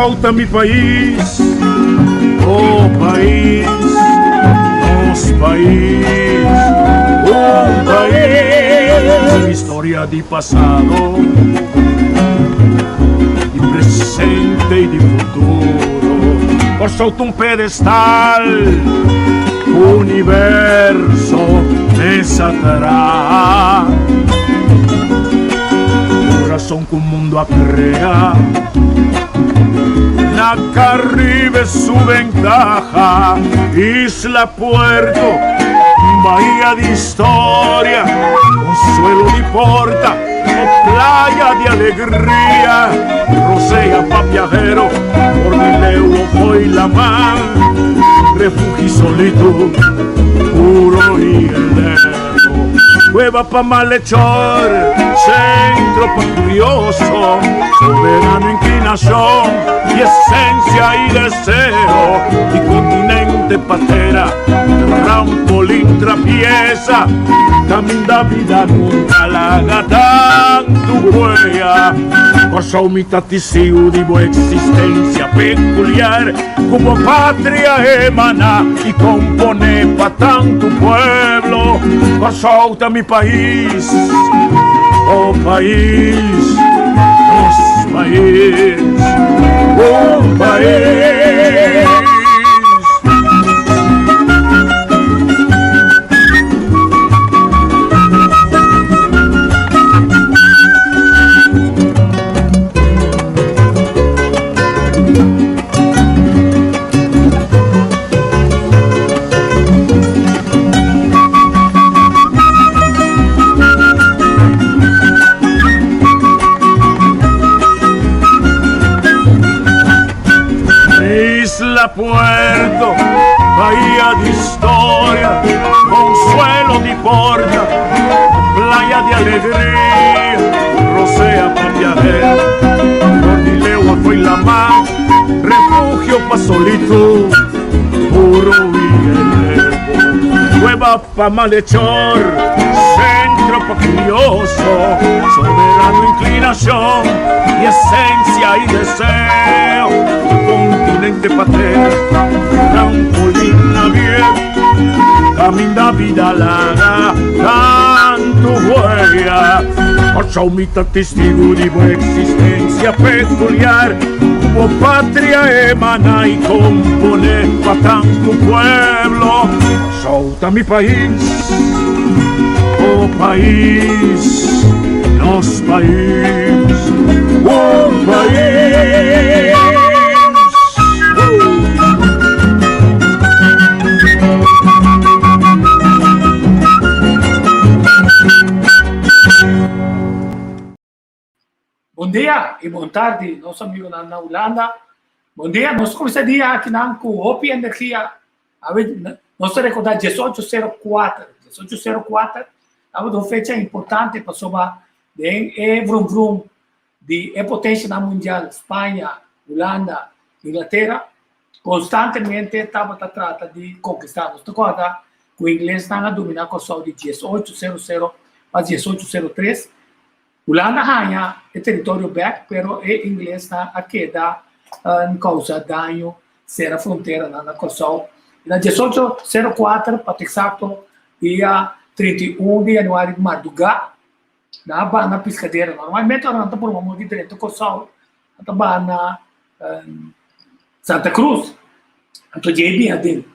Kòrsou ta mi pais, oh pais, nos pais, un pais. Historia di pasado, di presente i di futuro. Kòrsou ta un pedestal, universo mesa traha. Kurason ku mundu a krea. Na Caribe su ventaha, Isla Puerto, bahia di historia, consuelo di porta, o playa di alegria, rosea pa viajero, por di leu o fo'i laman, refugio solitud, puro y eterno. Cueva pa malhechor, centro pa curioso, soberano inclinación y esencia y deseo, y continente patera, trampolín trapieza, caminda vida nunca laga tantu huella. Kòrsou mi ta tisiu di bo existencia peculiar, Ku bo patria emaná i komponé pa tantu pueblo. Kòrsou ta mi pais, oh pais, nos pais, un pais. Isla Puerto, bahía de historia, consuelo di porta, playa de alegría, rosea pa viajero, por di lewa foi la mar, refugio pa solitud, puro y elevo, cueva pa malhechor, centro pa curioso, soberano inclinación y esencia y deseo, continente patera, trampolín navier, Caminda vida laga tantu huella. Kòrsou mi ta testigu di bo existencia peculiar. Ku bo patria emaná i komponé pa tantu pueblo. Kòrsou ta mi pais, oh pais, nos pais, un pais. Bon dia y bon tardi nos amigonan na Hulanda. Bon dia, nos cuminsa dia akinan cu hopi energia. Awe nos ta recorda 1804. 1804 tabata un fecha importante pasobra den e vrum vrum di e potencianan mundial, Spaña, Hulanda, Inglatera, constantemente tabata trata di conquista. Nos ta corda cu inglesnan a domina Corsou di 1800 pa 1803. Hulanda haña e teritorio bek, pero e inglesnan a keda causa daño, cera fronteranan na Corsou. Y na 1804, pa ta exacto, dia 31 di januari di marduga, Nan a baha na Piscadera. Normalmente ora nan ta purba moda di drenta Kòrsou, nan ta baha na Santa Cruz. Anto djei bin aden.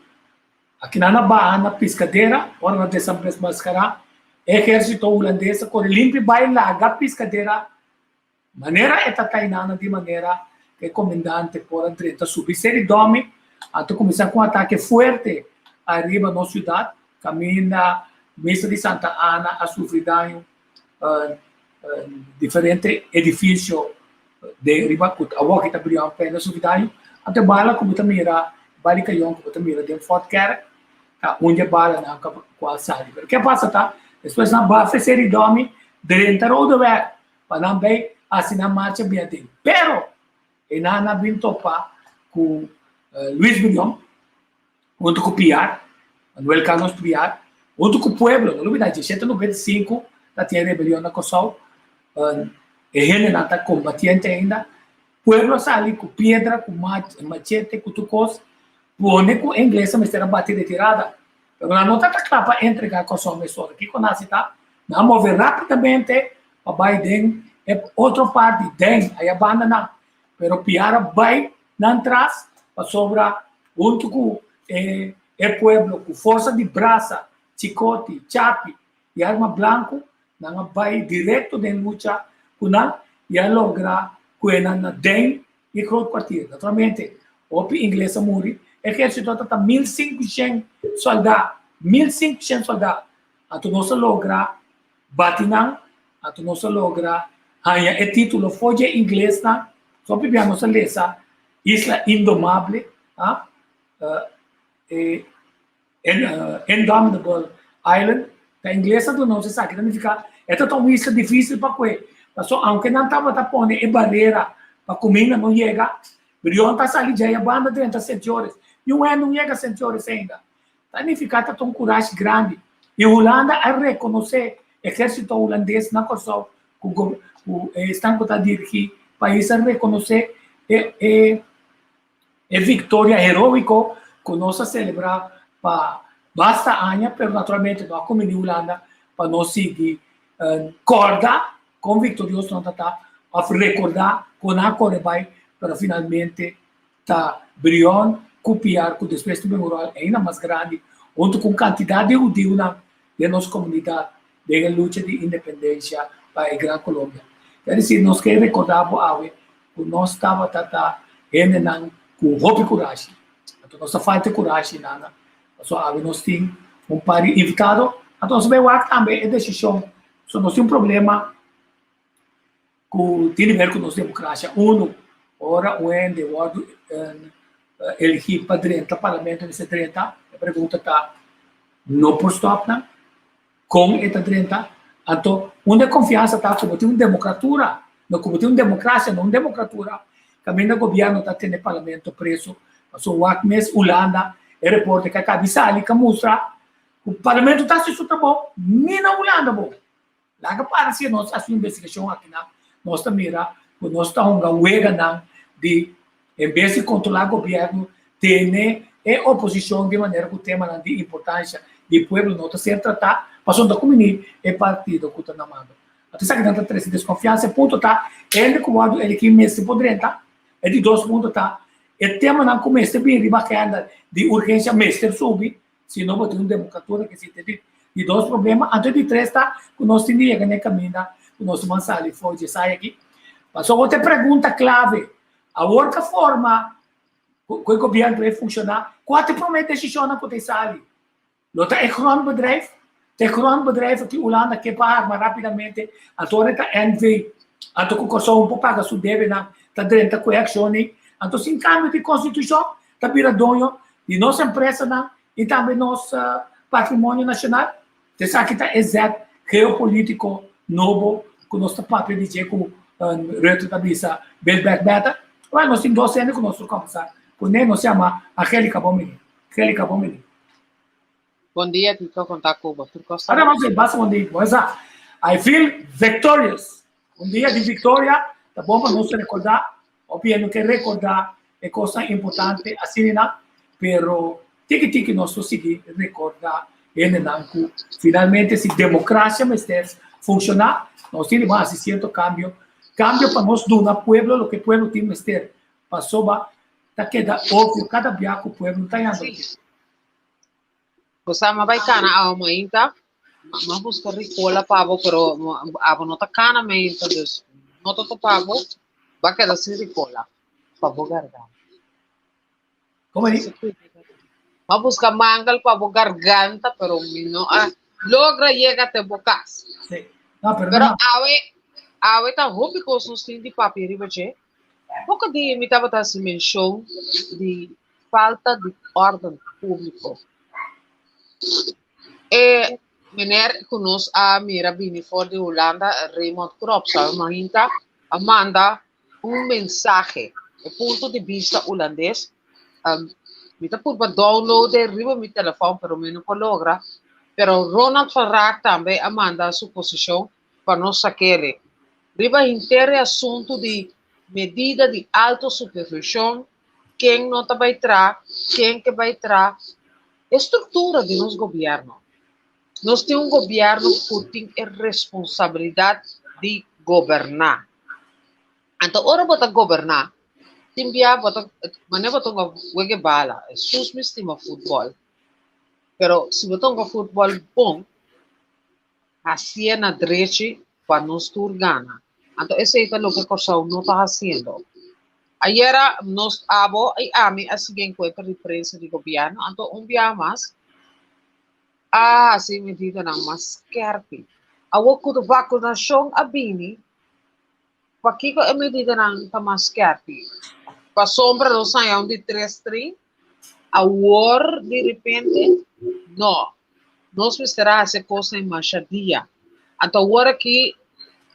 Aki nan a baha na Piscadera, ora nan desmaskará, e ehérsito hulandes a kore limpi bai laga Piscadera Manera e ta tainana di manera ku e komendante por a drenta subi seri dòmi, anto kuminsá ku un atake fuerte ariba nos siudat, kaminda Misa di Santa Ana a sufri daño, diferente edifisio den riba ku awor ki ta bria un pena sufri daño. Anto e bala ku bo ta mira, bala di kayon ku bo ta mira den Fort Kerk ta un di e balanan ku a sali. Pero ke pasa ta, despues nan bafa e seri dòmi, drenta Rodeweg, pa nan bay haci nan marcha bin aden. Pero e nan a bin topa cu Luis Brion hunto cu Piar, Manuel Carlos Piar, hunto cu pueblo. No lubida, 1795 ta tin e rebelion na Corsou. E hendenan ta combatiente ainda. Pueblo a sali ku piedra, ku machete, ku tur kos, pone ku e inglesnan mester a bati retirada. Pero nan no tabata kla pa entregá Kòrsou mesora. Kiko nan hasi ta? Nan a move rápidamente pa bai den e otro parti, den aya banda nan. Pero Piar a bai nan tras pasobra huntu ku e e pueblo ku forsa di brasa, chikoti, chapi i arma blanku nan a bai direkto den lucha ku nan i a logra kue nan na den e Groot Kwartier. Naturalmente hopi ingles a muri. Ehérsito a ta 1500 sòldá, 1500 sòldá. Anto nos a logra bati nan, anto nos a logra haña e título for dje inglesnan. So hopi bia nos a lesa Isla Indomable, ah, e Indomitable Island, ta ingles a duna nos esaki, ta nifiká e ta un isla difísil pa kue, pasobra aunke nan tabata pone e barera pa kuminda no yega, Brion ta sali djei a banda drenta Sint Joris, niun hende no yega Sint Joris ainda. Ta nifiká ta un kurashi grandi. I Hulanda a rekonosé ehérsito hulandes na Kòrsou ku esnan ku ta dirigí pais a rekonosé e e viktoria heroiko ku nos a selebrá pa basta aña, pero naturalmente no a kumbiní Hulanda pa nos sigui kòrda kon viktorioso nan ta ta òf rekordá kon nan a kore bai, pero finalmente ta Brion ku Piar ku despues ta bin un ròl ainda mas grandi huntu ku un kantidat di hudiunan den nos komunidat den e lucha di independensia pa e Gran Colombia. Ker disir nos ke rekordá bo awe ku nos tabata ta hendenan ku hopi kurashi. Anto nos ta falta e kurashi nana. Pasobra awe nos tin un par di invitado. Anto nos ta bai wak tambe e desishon. So nos tin un problema ku tin di ber ku nos demokrasia. Unu, ora un hende wòrdu eligí pa drenta parlamento mester drenta, e pregunta ta, no por stòp nan? Kon e ta drenta? Anto, unda e konfiansa ta ku bo tin un demokratura, no ku bo tin un demokrasia, no un demokratura, kaminda gobièrnu ta tene parlamento preso. Pasobra wak mes Hulanda, e reporte ku a kabi sali ka mustra ku parlamento ta hasi su trabou, ni na Hulanda bo. Laga para si nos hasi un investigashon akinan, nos ta mira ku nos ta hunga weganan di en bes di kontrolá gobièrnu, tene e oposishon di manera ku temanan di importansha di pueblo no ta ser tratá, pasobra no ta kumbiní e partido ku ta na mando. Anto esakinan ta trese deskonfiansa. E punto ta, hende ku wòrdu eligí mester por drenta. E di dos punto ta, e temanan ku mester bini riba agenda di urgensia mester subi. Si no bo tin un demokratura ke si te di di dos problema. Anto di tres ta ku nos tin di yega na e kaminda ku nos ban sali for dje esai aki. Pasobra bo ta e pregunta klave. Awor ka forma ku e gobièrnu ta bai funshoná, kua ta e promé desishonnan ku ta e sali? Lo ta e grondbedrijf? Ta e grondbedrijf aki Hulanda ke pa arma rápidamente, anto ora e ta NV, anto ku Kòrsou un por paga su debenan, ta drenta ku e akshon ei. Anto sin kambio di konstitushon ta bira doño di nos empresanan i tambe nos patrimonio nashonal. Esaki ta e zet geopolitiko nobo ku nos ta papia di dje ku Rutte ta bisa Build Back Better. Wèl, nos tin dos hende ku nos por kòmbersá kuné, nos yama Angelica Bomini. Angelica Bomini. Bon dia, Kiko, kon ta ku bo? Tur kos ta Ora bon? nos ei basta bon dia. Bo sa, I feel victorious. Un dia di viktoria ta bon pa nos rekordá. Hopi hende no ke rekordá e kosnan importante asina, pero tiki tiki nos lo sigui rekordá hendenan ku finalmente si demokrasia mester funshoná, nos tin di ban hasi sierto kambio, kambio pa nos duna pueblo loke pueblo tin mester, pasobra ta keda opvio kada bia ku pueblo ta yanda loke. Bo sa, m'a bai kana awe mainta, m'a buska Ricola pa bo, pero abo no ta kana mainta, dus no ta topa bo, ba keda sin Ricola pa bo garganta. Como di? M'a buska mangel pa bo garganta, pero mi no a logra yega te bo kas. Sí. No, pero, Pero no. awe, awe ta hopi kos nos tin di papia riba dje. Poko dia mi tabata hasi menshon di falta di órden públiko. E meneer ku nos a mira bini for di Hulanda, Raymond Knops, sabe mainta, a manda un mensahe, e punto di bista hulandes. Um, mi ta purba download e riba mi telefòn, pero mi no por logra. Pero Ronald van Raak tambe a manda su posishon pa nos sakele. Riba henter e asuntu di Medida di alto supervishon, ken no ta bai tra, ken ke bai tra, e struktura di nos gobièrnu. Nos tin un gobièrnu ku tin e responsabilidat di goberná. Anto ora bo ta goberná, tin bia bo ta, manera bo ta hunga wega e bala, Hesus mi stima futbòl, pero si bo ta hunga futbòl bon, Hasié na drechi pa nos tur gana. Anto esei ta loke Kòrsou no ta hasiendo. Ayera nos, abo i ami a sigui enkuentro di prensa di gobièrnu, anto un biaha mas a hasi medidanan mas skèrpi. Awor ku vakunashon a bini, pakiko e medidanan ta mas skèrpi? Pasobra nos haña un di tres trin Awor di repente? No. Nos mester a hasi e kosnan masha dia. Anto awor aki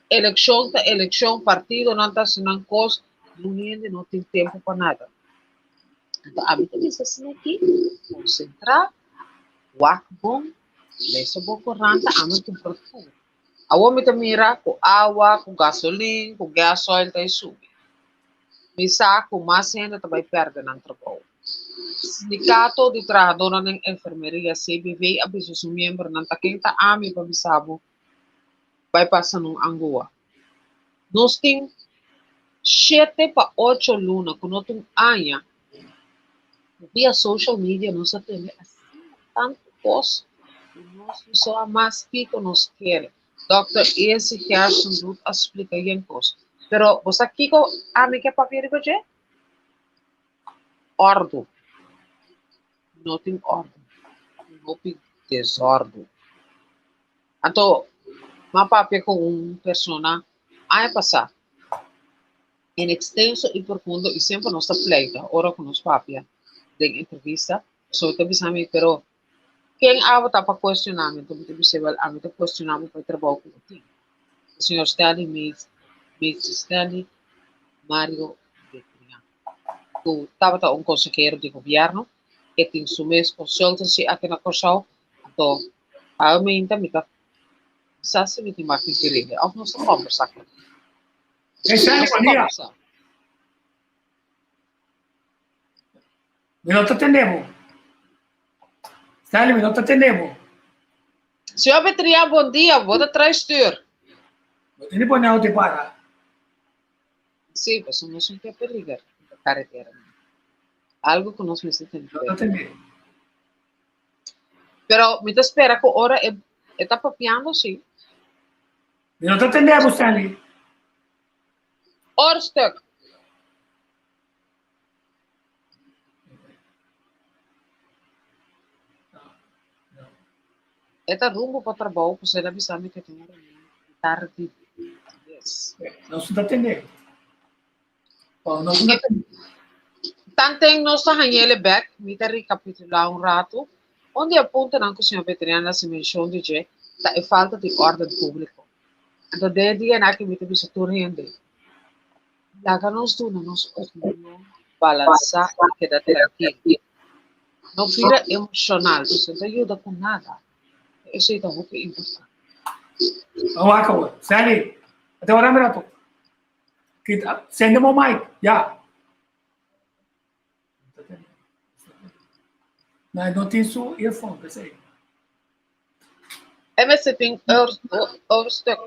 elekshon ta elekshon, partidonan ta hasi nan kos, niun hende no tin tempu pa nada. Anto ami ta bisa asina aki, konsentrá, wak bon, lesa bo koranta, ami kumpra tur. Awor mi ta mira ku awa, ku gasolin, ku gasoil ta e subi. Mi sa ku mas hende ta bai pèrdè nan trabou. Sindikato di Trahadónan den Enfermeria, CBV, a bisa su miembronan ta ken ta ami pa bisa bo bai pasa nun angua. Nos tin shete pa ocho luna ku no ta un aña Via social media nos a tende asina tantu kos ku nos no sa mas kiko nos kere. Dòkter Esi Gerson Ruth a splika yen kos. Pero bo sa kiko ami ke papia riba dje? Òrdu. No tin òrdu. Tin hopi desòrdu. Anto m'a papia ku un persona aña pasá. En extenso y profundo y semper nos ta pleita ora cu nos papia den entrevista, pasobra e ta bisa mi, pero ken abo ta pa cuestiona mi? Enton mi ta bis'é, wel, ami ta cuestiona bo pa e trabou cu bo tin. E señor Stanley Mees, Mees Stanley Mario Betrian, cu tabata un consehero di gobierno, e tin su mes consultancy aki na Corsou, anto awe mainta mi ta sa si mi tin mas di dirigi of nos ta combersa cu. Hey, Stanley, bom dia. Mi no ta tende bo. Stanley, mi no ta tende bo. Señor Petria, bom dia. Bo ta trae stuur. Bo tiene pone auto para. Sí, paso nos un ke peliger na carretera. Algo ku nos mester tene No ta tende. Pero mi ta spera ku ora e, e ta papiando, sí. Mi no ta tende bo, Stanley. Oorstuk. E ta rumbo pa trabou, pues el a bisa mi ke tin un reunion tardi. Yes. Nos no ta tende. Oh, nos no ta tende. Tanten nos ta hañ'ele bek, mi ta rekapitulá un ratu. Un di e puntonan ku señor Betrian a hasi menshon di dje ta e falta di órden públiko. Anto den e dianan aki mi ta bisa tur hende, laga nos duna nos opinion balansá i keda trankil. No bira emoshonal, esei no ta yuda ku nada. Esei ta hopi importante. Wak awor. Sandy, ate ora mi rato. Kita, sende mo mic, ya. No, no tin su earphone, p'esei. E mester tin oorstuk.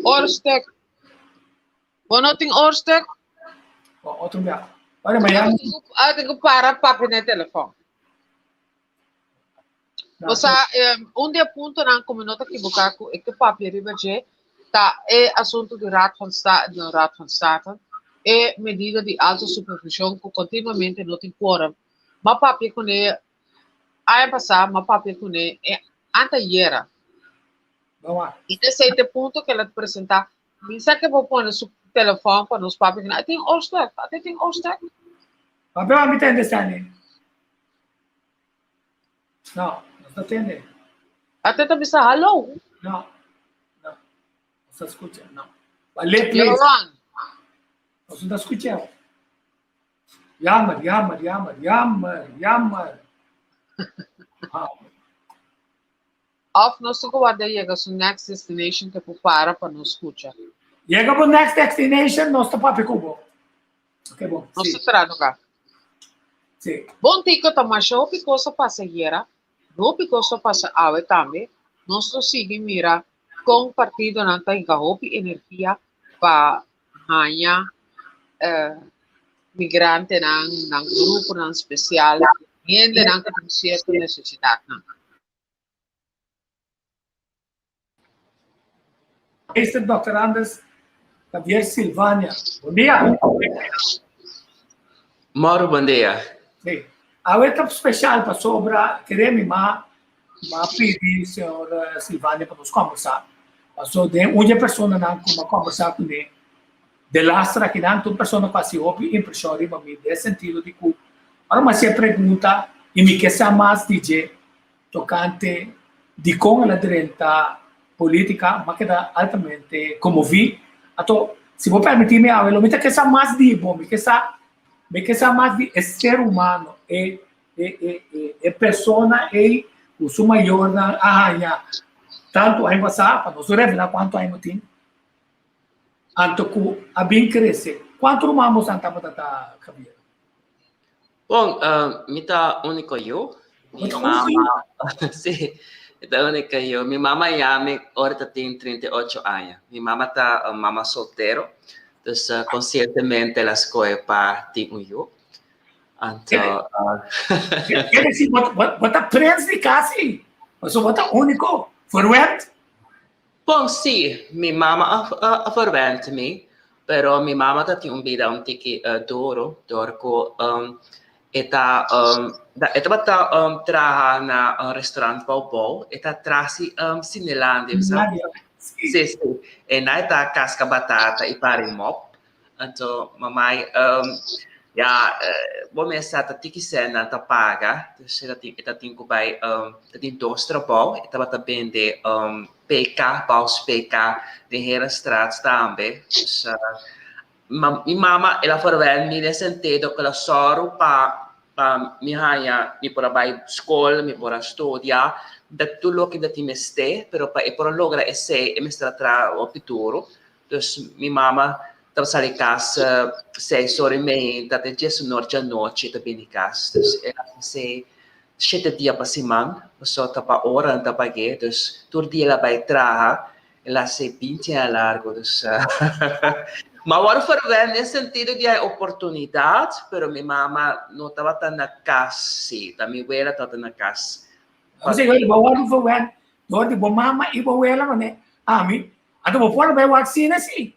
Oorstuk. Bo no tin oorstuk? Oh, otro biaha. Ora, maar ja. Ah, tin ku para papia na e telefon. O sa, un di e puntonan ku mi no ta ekiboká ku e ke papia riba dje ta e asuntu di Raad van State, no Raad van State, e medida di alto supervishon ku kontinuamente no tin quorum. M'a papia kuné aña pasá, m'a papia kuné e antayera. I esei ta e punto ku el a presentá. Mi sa ke bo pone su telefòn pa nos papia kuné. A tin oorstuk, a tin oorstuk. Papia, mi tende, Stanley. No, no ta tende. Ate ta bisa hallo. No, no. No ta scucha, no. Vale, You're please. wrong. No ta scucha. Jammer, jammer, jammer, jammer, jammer. Ah, Of nos tin ku warda yega su next destination ke por para pa nos scucha. Yega bo next destination, nos ta papia ku bo. Ok, bon. Nos ta traha lugar. Si. Bon Tico, ta masha hopi kos a pasa ayera, hopi kos a pasa awe tambe. Nos lo sigui mira kon partidonan ta hinka hopi energia pa haña migrantenan, nan gruponan spesial, hendenan ku tin sierto nesesidatnan. Meester Dòkter Anders Javier Silvania. Bon dia. Mauro, bon dia. Sí. Awe ta special pasobra kere mi ma ma pidi señor Silvania pa nos conversa. Paso den un dje personanan ku m'a conversa kuné de lastra akinan ta un persona ku hasi hopi impresion riba mi den sentido di ku ora mi hasi e pregunta i mi ke sa mas di dje tokante dikon el a drenta politika, m'a keda altamente konmoví. Anto, si bo permití mi awe, lo mi ta ke sa mas di bo, mi ke sa, mi ke sa mas di e ser humano, e e e e e persona ei ku su mayornan a haña tantu aña pasá, pa nos no revelá kuantu aña bo tin, anto ku a bin krese. Kuantu ruman boso tabata ta, Javier? Bon, mi ta úniko yu. Mi mama, sí, mi ta úniko yu. Mi mama yami ora ta tin 38 aña. Mi mama ta un mama soltero, dus konsientemente el a skohe pa tin un yu. Anto, Quiere decir, bo ta prens di kasi, pasobra bo ta úniko, verwend. Bon, sí, mi mama a verwend mi, pero mi mama ta tin un bida un tiki duro, dor ku e ta e tabata traha na un restaurant bou bou, e ta trasi Cinelandia, bo sa? Sí, sí, e nan e ta kaska batata i pari mòp. Anto mamai ya bo mes sa ta tiki sèn nan ta paga, dus e ta tin e ta tin ku bai ta tin dos trabou, e tabata bende PK, bous PK den Herenstraat tambe. Dus mi mama el a verwèn mi den sentido ku el a sòru pa pa mi haña mi por a bai skol, mi por a studia, da tur loke mi ta tin mester, pero pa e por a logra esei e mester a traha hopi duru. Dus mi mama tabata sali kas seis ora i meinta te dies unor djanochi e ta bini kas. Dus el a hasi shete dia pa siman, pasobra ta pa ora nan ta pag'é. Dus tur dia el a bai traha, el a hasi binti aña largu. Dus mi a wòrdu ferwènt den sentido di hay oportunidat, pero mi mama no tabata na kas si, ta mi wela tabata na kas. Bo a wòrdu ferwènt dor di bo mama i bo wela, manera ami Anto bo por bai wak cine si?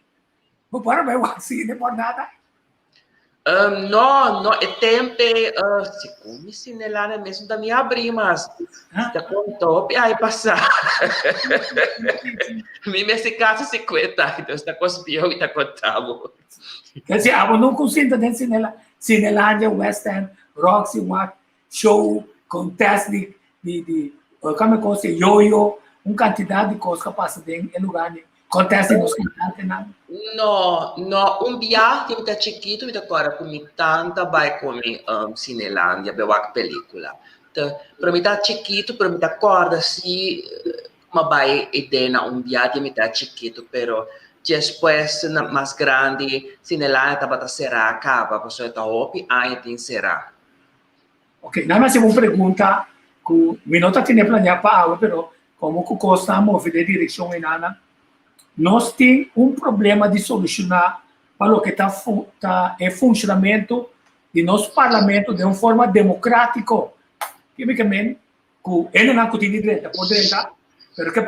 Bo por bai wak cine por nada? Um, no, no, e tempe, uh, si kumi cine lana mesmo ta mi abri mas. Ah. Ta conto, hopi ai pasa. mi mesti casi 50, dus ta kos bieu i ta contabo. Kasi abo no kusinta den cine, Cinelandia, West End, Roxy, wak show, contest di di di kame kos e yoyo, un kantidat di kos ka pasa den e lugar ni contest di nos kantantenan. No, no, un biaha ku mi ta chikitu mi ta kòrda ku mi tanta bai ku mi Cinelandia bai wak pelikula. Ta, pero mi ta chikitu pero mi ta kòrda si ku mi a bai e na un biaha di mi ta chikitu pero despues na mas grandi Cinelandia tabata será kaba pasobra ta hopi aña tin será. Ok, nan a hasi un pregunta ku mi no ta tene planeá pa awe, pero komo ku kos ta move den direkshon einana, nos tin un problema di solushoná pa loke ta ta e funshonamentu di nos parlamento den un forma demokratiko. Ke mi ke men ku hendenan ku tin di drenta por drenta, pero ke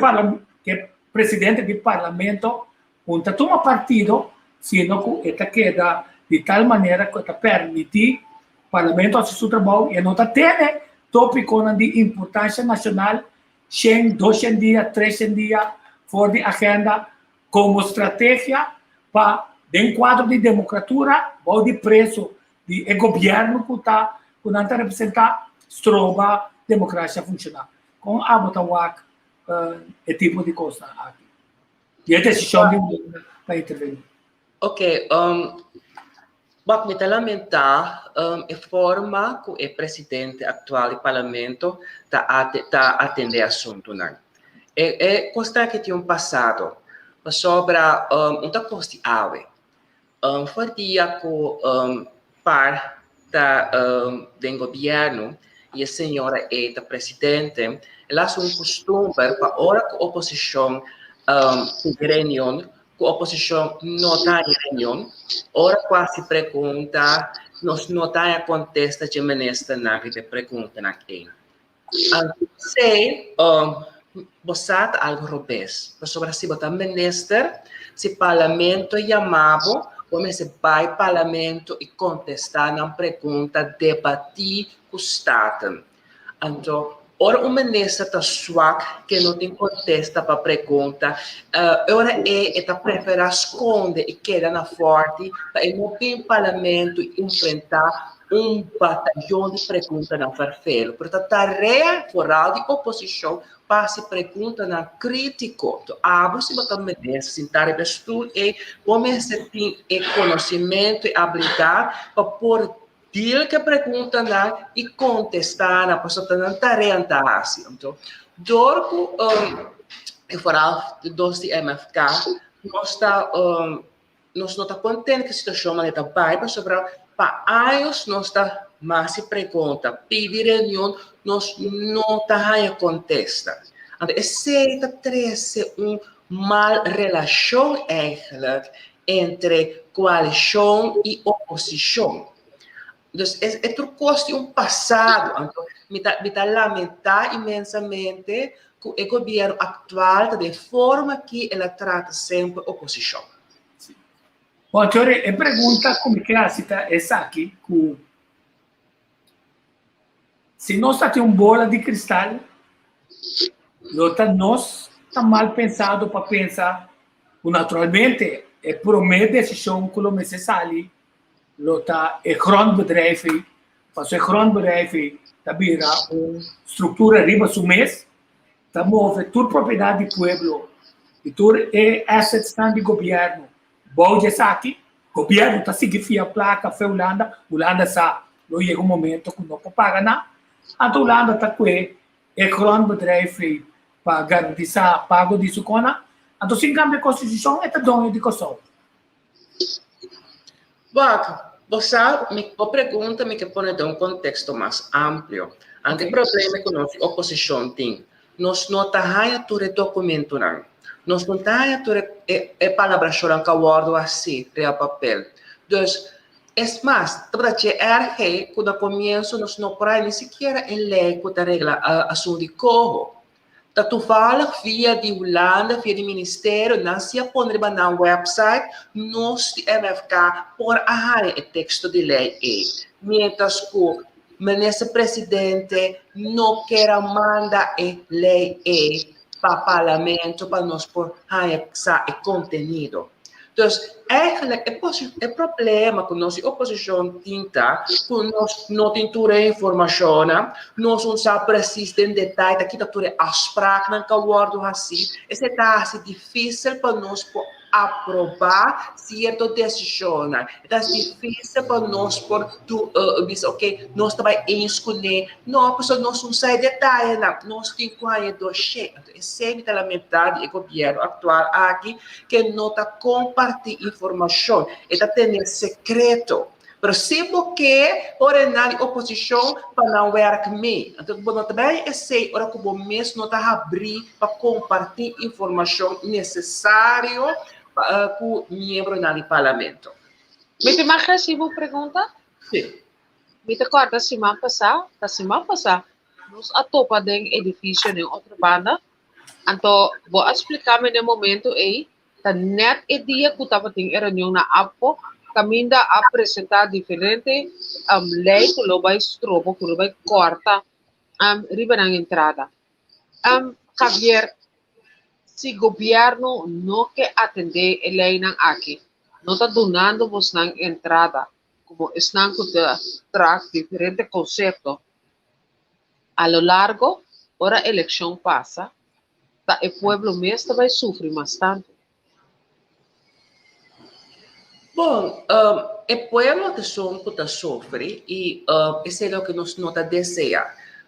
ke presidente di parlamento Un ta tuma partido, sino ku e ta keda di tal manera ku e ta permití Parlamento hasi su trabou i e no ta tene tópikonan di importansha nashonal shen, doshen dia, treshen dia for di agenda komo strategia pa den kuadro di demokratura bou di preso di e gobièrnu ku ta ku nan ta representá stroba demokrasia funshoná. Kon abo ta wak e tipo di kosnan aki? Di e desishon di Hulanda pa intervení. Ok, um, wak mi ta lamentá um, e forma ku e presidente aktual di parlamento ta ate, ta atendé asuntunan. E, e kos ta ki tin un pasado. Pasobra um, un ta kos di awe. Um, for dia ku um, par ta um, den gobièrnu i e señora ei ta presidente, el a hasi un kustumber pa ora ku oposishon um, pidi reunion, ku oposishon no ta haña reunion, ora ku hasi pregunta, nos no ta haña kontesta dje ministernan riba e preguntanan ei. Anto esei, um, bo sa ta algo robes, pasobra si bo ta minister, si parlamento yama bo, bo mester bai parlamento i kontestá nan pregunta, debatí ku Staten. Anto, ora un minister ta swak ke no tin kontesta pa pregunta, e ora ei e ta preferá skonde i keda na fòrti pa e no bin parlamento i enfrentá un batayon di preguntanan ferfelu, pero ta tarea foral di oposishon pa hasi preguntanan krítiko. Enton abo si bo ta mester sintá riba e stul ei, bo mester tin e konosimentu, e abilidat pa por deal ku e preguntanan i kontestá nan, pasobra ta nan tarea nan ta hasi. Enton, dor ku e foral dos di MFK nos ta Nos no ta kontent ku e situashon manera ta bai pasobra pa años nos ta masi pregunta, pidi reunion, nos no ta haña kontesta. Anto esei ta trese un mal relashon eigenlijk entre koalishon i oposishon. Dus e e tur kos tin un pasado. Anto mi ta mi ta lamentá inmensamente ku e gobièrnu aktual ta den forma ki el a trata semper oposishon. Bon, Chori, e pregunta ku mi ke hasi ta esaki, ku si nos ta tin un bola di kristal, lo ta nos ta mal pensado pa pensa ku naturalmente e promé desishon ku lo mester sali lo ta e grondbedrijf ei, pasobra e grondbedrijf ei ta bira un struktura riba su mes, ta move tur propiedat di pueblo i tur e assetsnan di gobièrnu bou di esaki. Gobièrnu ta sigui fia plaka fe Hulanda, Hulanda sa lo yega un momento ku no por paga nan, anto Hulanda ta kue e grondbedrijf ei pa garantisá pago di su kona, anto sin kambia konstitushon e ta doño di Kòrsou. Wak, bo sa, mi bo pregunta mi ke pone den un konteksto mas amplio. Anto e problema ku nos di oposishon tin, nos no ta haña tur e dokumentonan, nos no ta haña tur e e palabrashonnan ku a wòrdu hasí riba papel. Dus, es mas, tabata dje erg ku na komienso nos no por haña ni sikiera e lei ku ta regla asuntu di koho. Ta toevallig via di Hulanda, via di ministerio, nan si a pone riba nan website, nos di MFK por a haña e teksto di lei ei. Mientras ku Minister Presidente no kier a manda e lei ei pa Parlamento pa nos por haña sa e kontenido. Dus eigenlijk e e problema ku nos di oposishon tin ta ku nos no tin tur e informashonnan, nos no sa presis den detaye ta kita tur e afspraaknan ku a wòrdu hasí. Esei ta hasi difísil pa nos por aprobá sierto desishonnan. E ta hasi difísil pa nos por bisa oke nos ta bai eens kuné. No, pasobra nos no sa e detayenan. Nos tin ku haña doshé. Anto esei mi ta lamentá di e gobièrnu aktual aki ke no ta kompartí informashon, e ta tene sekreto. Pero si bo ke ora e nan di oposishon pa nan wèrk mee. Anto bo no ta bai esei ora ku bo mes no ta habrí pa kompartí informashon nesesario pa ku miembronan di parlamento. Mi ta mag hasi bo pregunta? Si. Mi ta kòrda siman pasá, ta siman pasá, nos a topa den edifisio den otro banda Anto bo a spliká mi den momento ei ta nèt e dia ku tabatin e reunion na ABVO kaminda a presentá diferente lei ku lo bai stroba, ku lo bai kòrta riba nan entrada. Javier, si gobièrnu no ke atendé e leinan aki, no ta dunando bosnan entrada komo esnan ku ta traha diferente konsepto A lo largo, ora elekshon pasa, ta e pueblo mes ta bai sufri mas tantu. Bon, e pueblo ta esun ku ta sufri i esei loke nos no ta desea.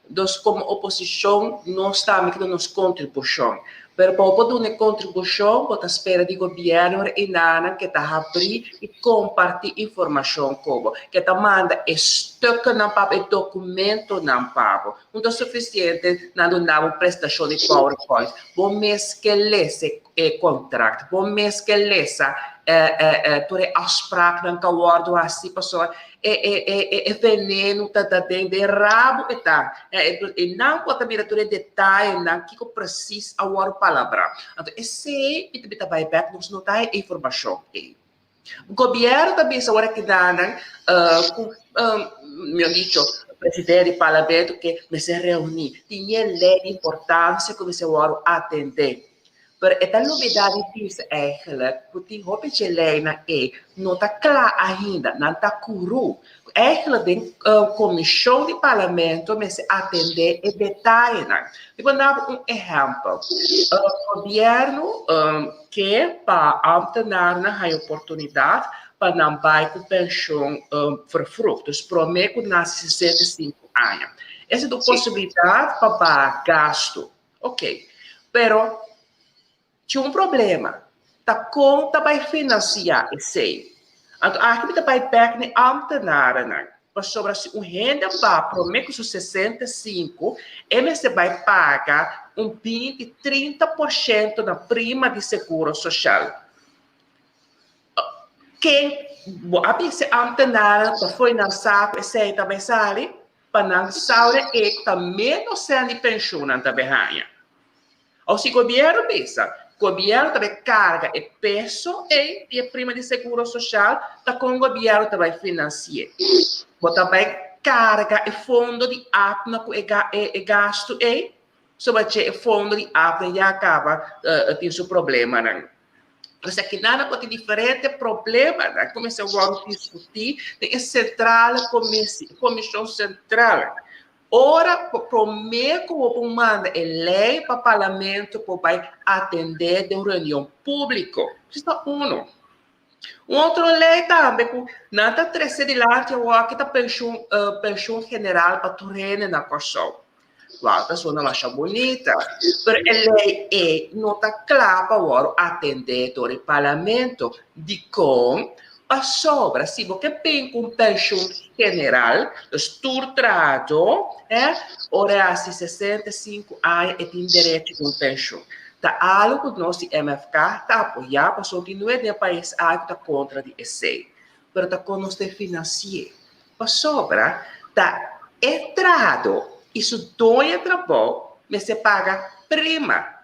Dus komo oposishon nos tambe kita nos kontribushon. Pero pa bo por duna e kontribushon, bo ta spera di gobièrnu ora enanan ke ta habrí i kompartí informashon ku bo, ke ta manda e stukkennan pa bo, e dokumentonan pa bo. No ta sufisiente nan duna bo prestashon di PowerPoint. Bo mes ke lesa e kontrakt, bo mes ke lesa tur e afspraaknan ku a wòrdu hasi pasobra e e e e venenu ta ta den den rabo e ta. E nan por ta mira tur e detayenan kiko presis a wòrdu palabrá. Anto esei mi ta mi ta bai bèk nos no ta haña e informashon ei. Gobièrnu ta bisa ora kidanan ku mihor dicho presidente di parlamento ke mester reuní. Tin e lei di importansia ku mester wòrdu atendé. Pero e ta lubidá di bisa eigenlijk ku tin hopi dje leinan ei no ta kla ainda, nan ta kurú. Eigenlijk den komishon di parlamento mester atendé e detayenan. Mi por daba un ehèmpel. Gobièrnu ke pa ámtenarnan haña oportunidat pa nan bai ku penshon vervroegd, dus promé ku nan hasi 65 aña. Esei ta un posibilidat pa baha gastu. Ok, pero tin un problema, ta kon ta bai finansiá esei? Anto aki mi ta bai bèk na e ámtenarennan, pasobra si un hende ba promé ku su 65, e mester bai paga un 20, 30% na prima di seguro soshal. Ken bo a bisa e ámtenaren ta fo'i nan sa ku esei ta bai sali? Pa nan saure e ku ta ménos sèn di penshun nan ta bai haña. Òf si gobièrnu bisa, gobièrnu ta bai karga e peso ei di e prima di seguro soshal, ta kon gobièrnu ta bai finansi'é? Bo ta bai karga e fondo di APNA ku e gastu ei? Soba dje e fondo di APNA ya kaba tin su problemanan. Pues aki nan por tin diferente problemanan ku mester wòrdu diskutí den e sentrale komishon sentral. Ora promé ku bo por manda e lei pa parlamento por bai atendé den un reunion públiko. Esei ta uno. Un otro lei tambe ku nan ta trese dilanti awor aki ta penshun penshun general pa tur hende na Kòrsou. Wou, ta sona masha bunita, pero e lei ei no ta kla pa wòrdu atendé dor e parlamento. Dikon? Pasobra si bo ke bin ku un penshun general, dus tur trahadó, hè, ora e hasi 65 aña e tin derecho di un penshun. Ta algu ku nos di MFK ta apoyá pasobra tin nue den e pais aki ku ta kontra di esei. Pero ta kon nos ta e finansi'é? Pasobra ta e trahadó i su doño di trabou mester paga prima.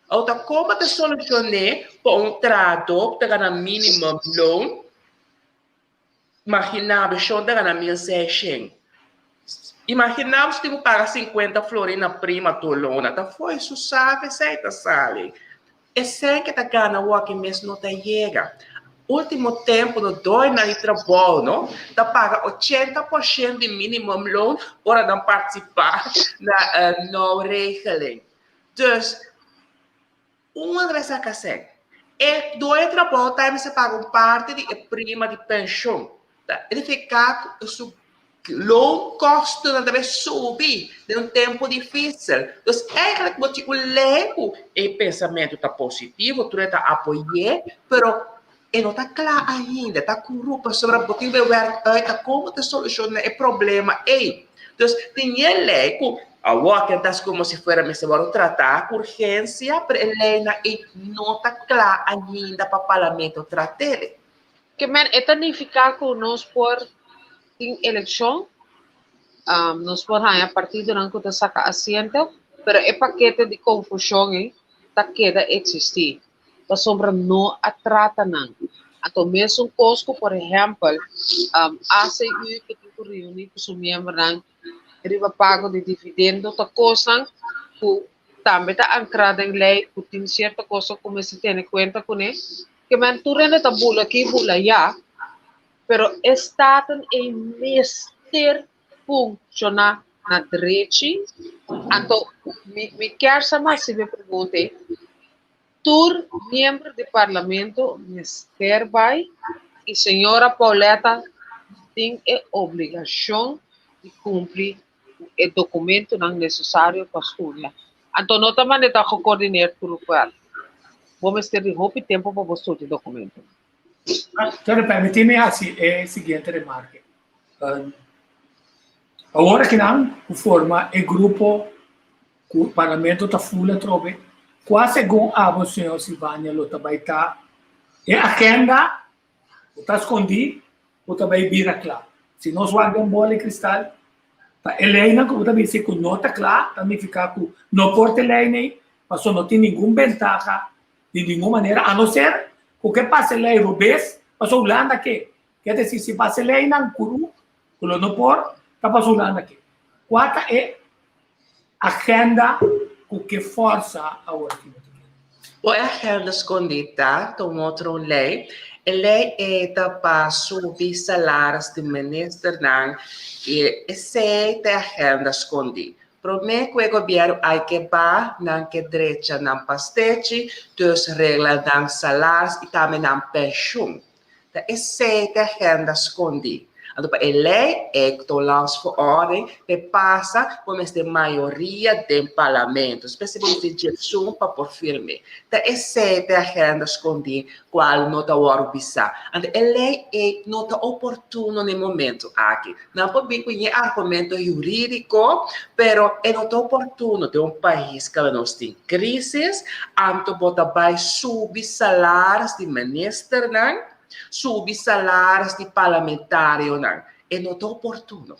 Awor ta kon bo ta solushon'é pa un trahadó ku ta gana minimum loon? Imaginá bo, shon ta gana 1600. Imaginá bo si tin ku paga 50 florin na prima tur luna. Ta fo'i su saku esei ta sali. Esei ke ta gana awor mes no ta yega. Último tempu no doinan di trabou no ta paga 80% di minimum loon ora nan partisipá na now regeling. Dus un ta saka sèn. E doño di trabou tambe mester paga un parti di e prima di penshon. Ta edifiká ku su loonkostennan ta bai subi den un tempu difísil. Dus eigenlijk bo tin un lei ku e pensamentu ta positivo, tur e ta apoy'é, pero e no ta kla ainda, ta kuru pasobra bo tin bai wèrk uit ta komo ta solushoná e problema ei. Dus tin e lei ku awor ke ta komo si fuera mester wòrdu tratá ku urgensia, pero e leinan ei no ta kla ainda pa parlamento trat'é. Ke men e ta nifiká ku nos por tin elekshon, nos por haña partidonan ku ta saka asiento, pero e pakete di konfushon ei ta keda eksistí, pasobra no a trata nan. Anto mesun kos ku por ehèmpel ACU ku tin ku reuní ku su miembronan riba pago di dividendo ta kosnan ku tambe ta ankrá den lei ku tin sierto kos ku mester tene kuenta kuné. Ke men tur hende ta bula aki bula ayá, pero e staten ei mester funshoná na drechi. Anto mi mi kier sa mas si mi pregunta ei, tur miembro di parlamento mester bai i señora Pauletta tin e obligashon di kumpli ku e dokumentonan nesesario pa studia. Anto no ta manera ta gecoördineerd tur lokual. Bo mester di hopi tempu pa bo studia dokumento. Pero permití mi hasi e siguiente remarke. Awor akinan ku forma e grupo ku parlamento ta ful atrobe, kua segun abo señor Silvania lo ta bai ta e agenda ku ta skondí ku ta bai bira kla? Si nos wak den bola di kristal, ta e leinan ku bo ta bisa ku no ta kla ta nifiká ku no por ta e lei nei, pasobra no tin ningun bentaha di ningun manera, a no ser ku ke pasa e lei robes, pasobra Hulanda ke. Ke desi si pasa e leinan kuru ku lo no por, ta pasobra Hulanda ke. Kua ta e agenda ku ke forsa awor aki bo ta kere? Bo e agenda skondí ta ta un otro lei. E lei ei ta pa subi salaris di ministernan i esei ta e agenda skondí. Promé ku e gobièrnu ai ke ba, nan ke drecha nan pastechi, dus regla nan salaris i tambe nan penshun. Ta esei ta e agenda skondí. Anto pa e lei ei ku ta un landsverordening pa e pasa bo mester mayoria den parlamento, spesial bo mester djesun pa por firm'é. Ta esei ta e agenda skondí kual no ta wòrdu bisá. Anto e lei ei no ta oportuno na e momento aki. Nan por bin ku ñe argumento hurídiko, pero e no ta oportuno. Den un pais kaminda nos tin krísis, anto bo ta bai subi salaris di ministernan, subi salaris di parlamentarionan. E no ta oportuno.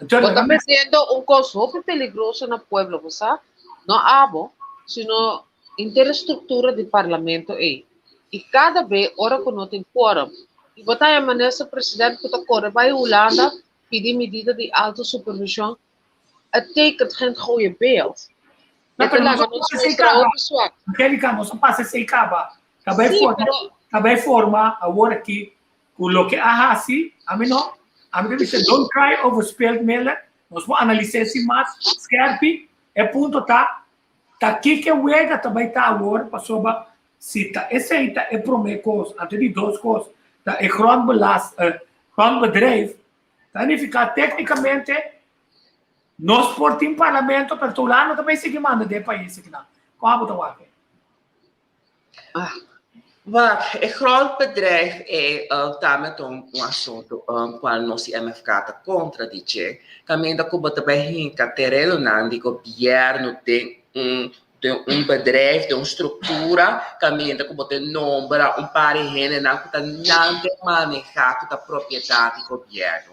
Bo ta metiendo un kos hopi peligroso na pueblo, bo sa? No abo, sino henter e struktura di parlamento ei. I kada be ora ku no tin quorum, i bo ta haña minister president ku ta kore bai Hulanda pidi medida di alto supervishon, het tekent geen goeie beeld. No, E ta pero nos laga a nos pasa esei mustra kaba. hopi swak. Angelica, nos a pasa esei kaba. Ta bai Sí, forma, pero ta bai forma awor aki ku loke a hasi, ami no, ami ta bisa don't cry over spilled milk, nos por analis'é sin mas skerpi, e punto ta, ta kiko e wega ta bai ta awor pasobra si ta esei ta e promé kos, anto di dos kos ta e grondbelast, grondbedrijf, ta nifiká téknikamente nos por tin parlamento pero Tulano ta bai sigui manda den e pais akinan. Kon abo ta wak? Ah. Wak, e grondbedrijf e tambe ta un asuntu kual nos di MFK ta kontra di dje. Kaminda ku bo ta bai hinka terenonan di gobièrnu den un den un bedrijf, den un struktura, kaminda ku bo ta nombra un par di hendenan ku ta nan ta manehá ku ta propiedat di gobièrnu.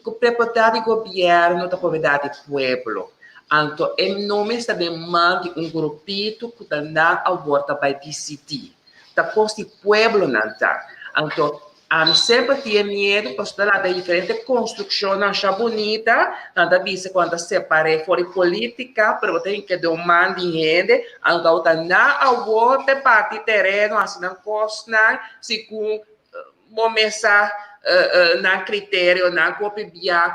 Ku propiedat di gobièrnu ta propiedat di pueblo. Anto e no mester den man di un grupito ku ta nan awor ta bai disidí. Ta kos di pueblo nan ta. Anto ami semper tin e miedu pasobra ta laga diferente konstrukshonnan asha bunita, nan ta bisa ku nan ta separ'é for di politika, pero bo ta hinka den un man di hende, anto ta nan awor ta parti tereno hasi nan kosnan segun Bo mesa nan kriterionan ku hopi bia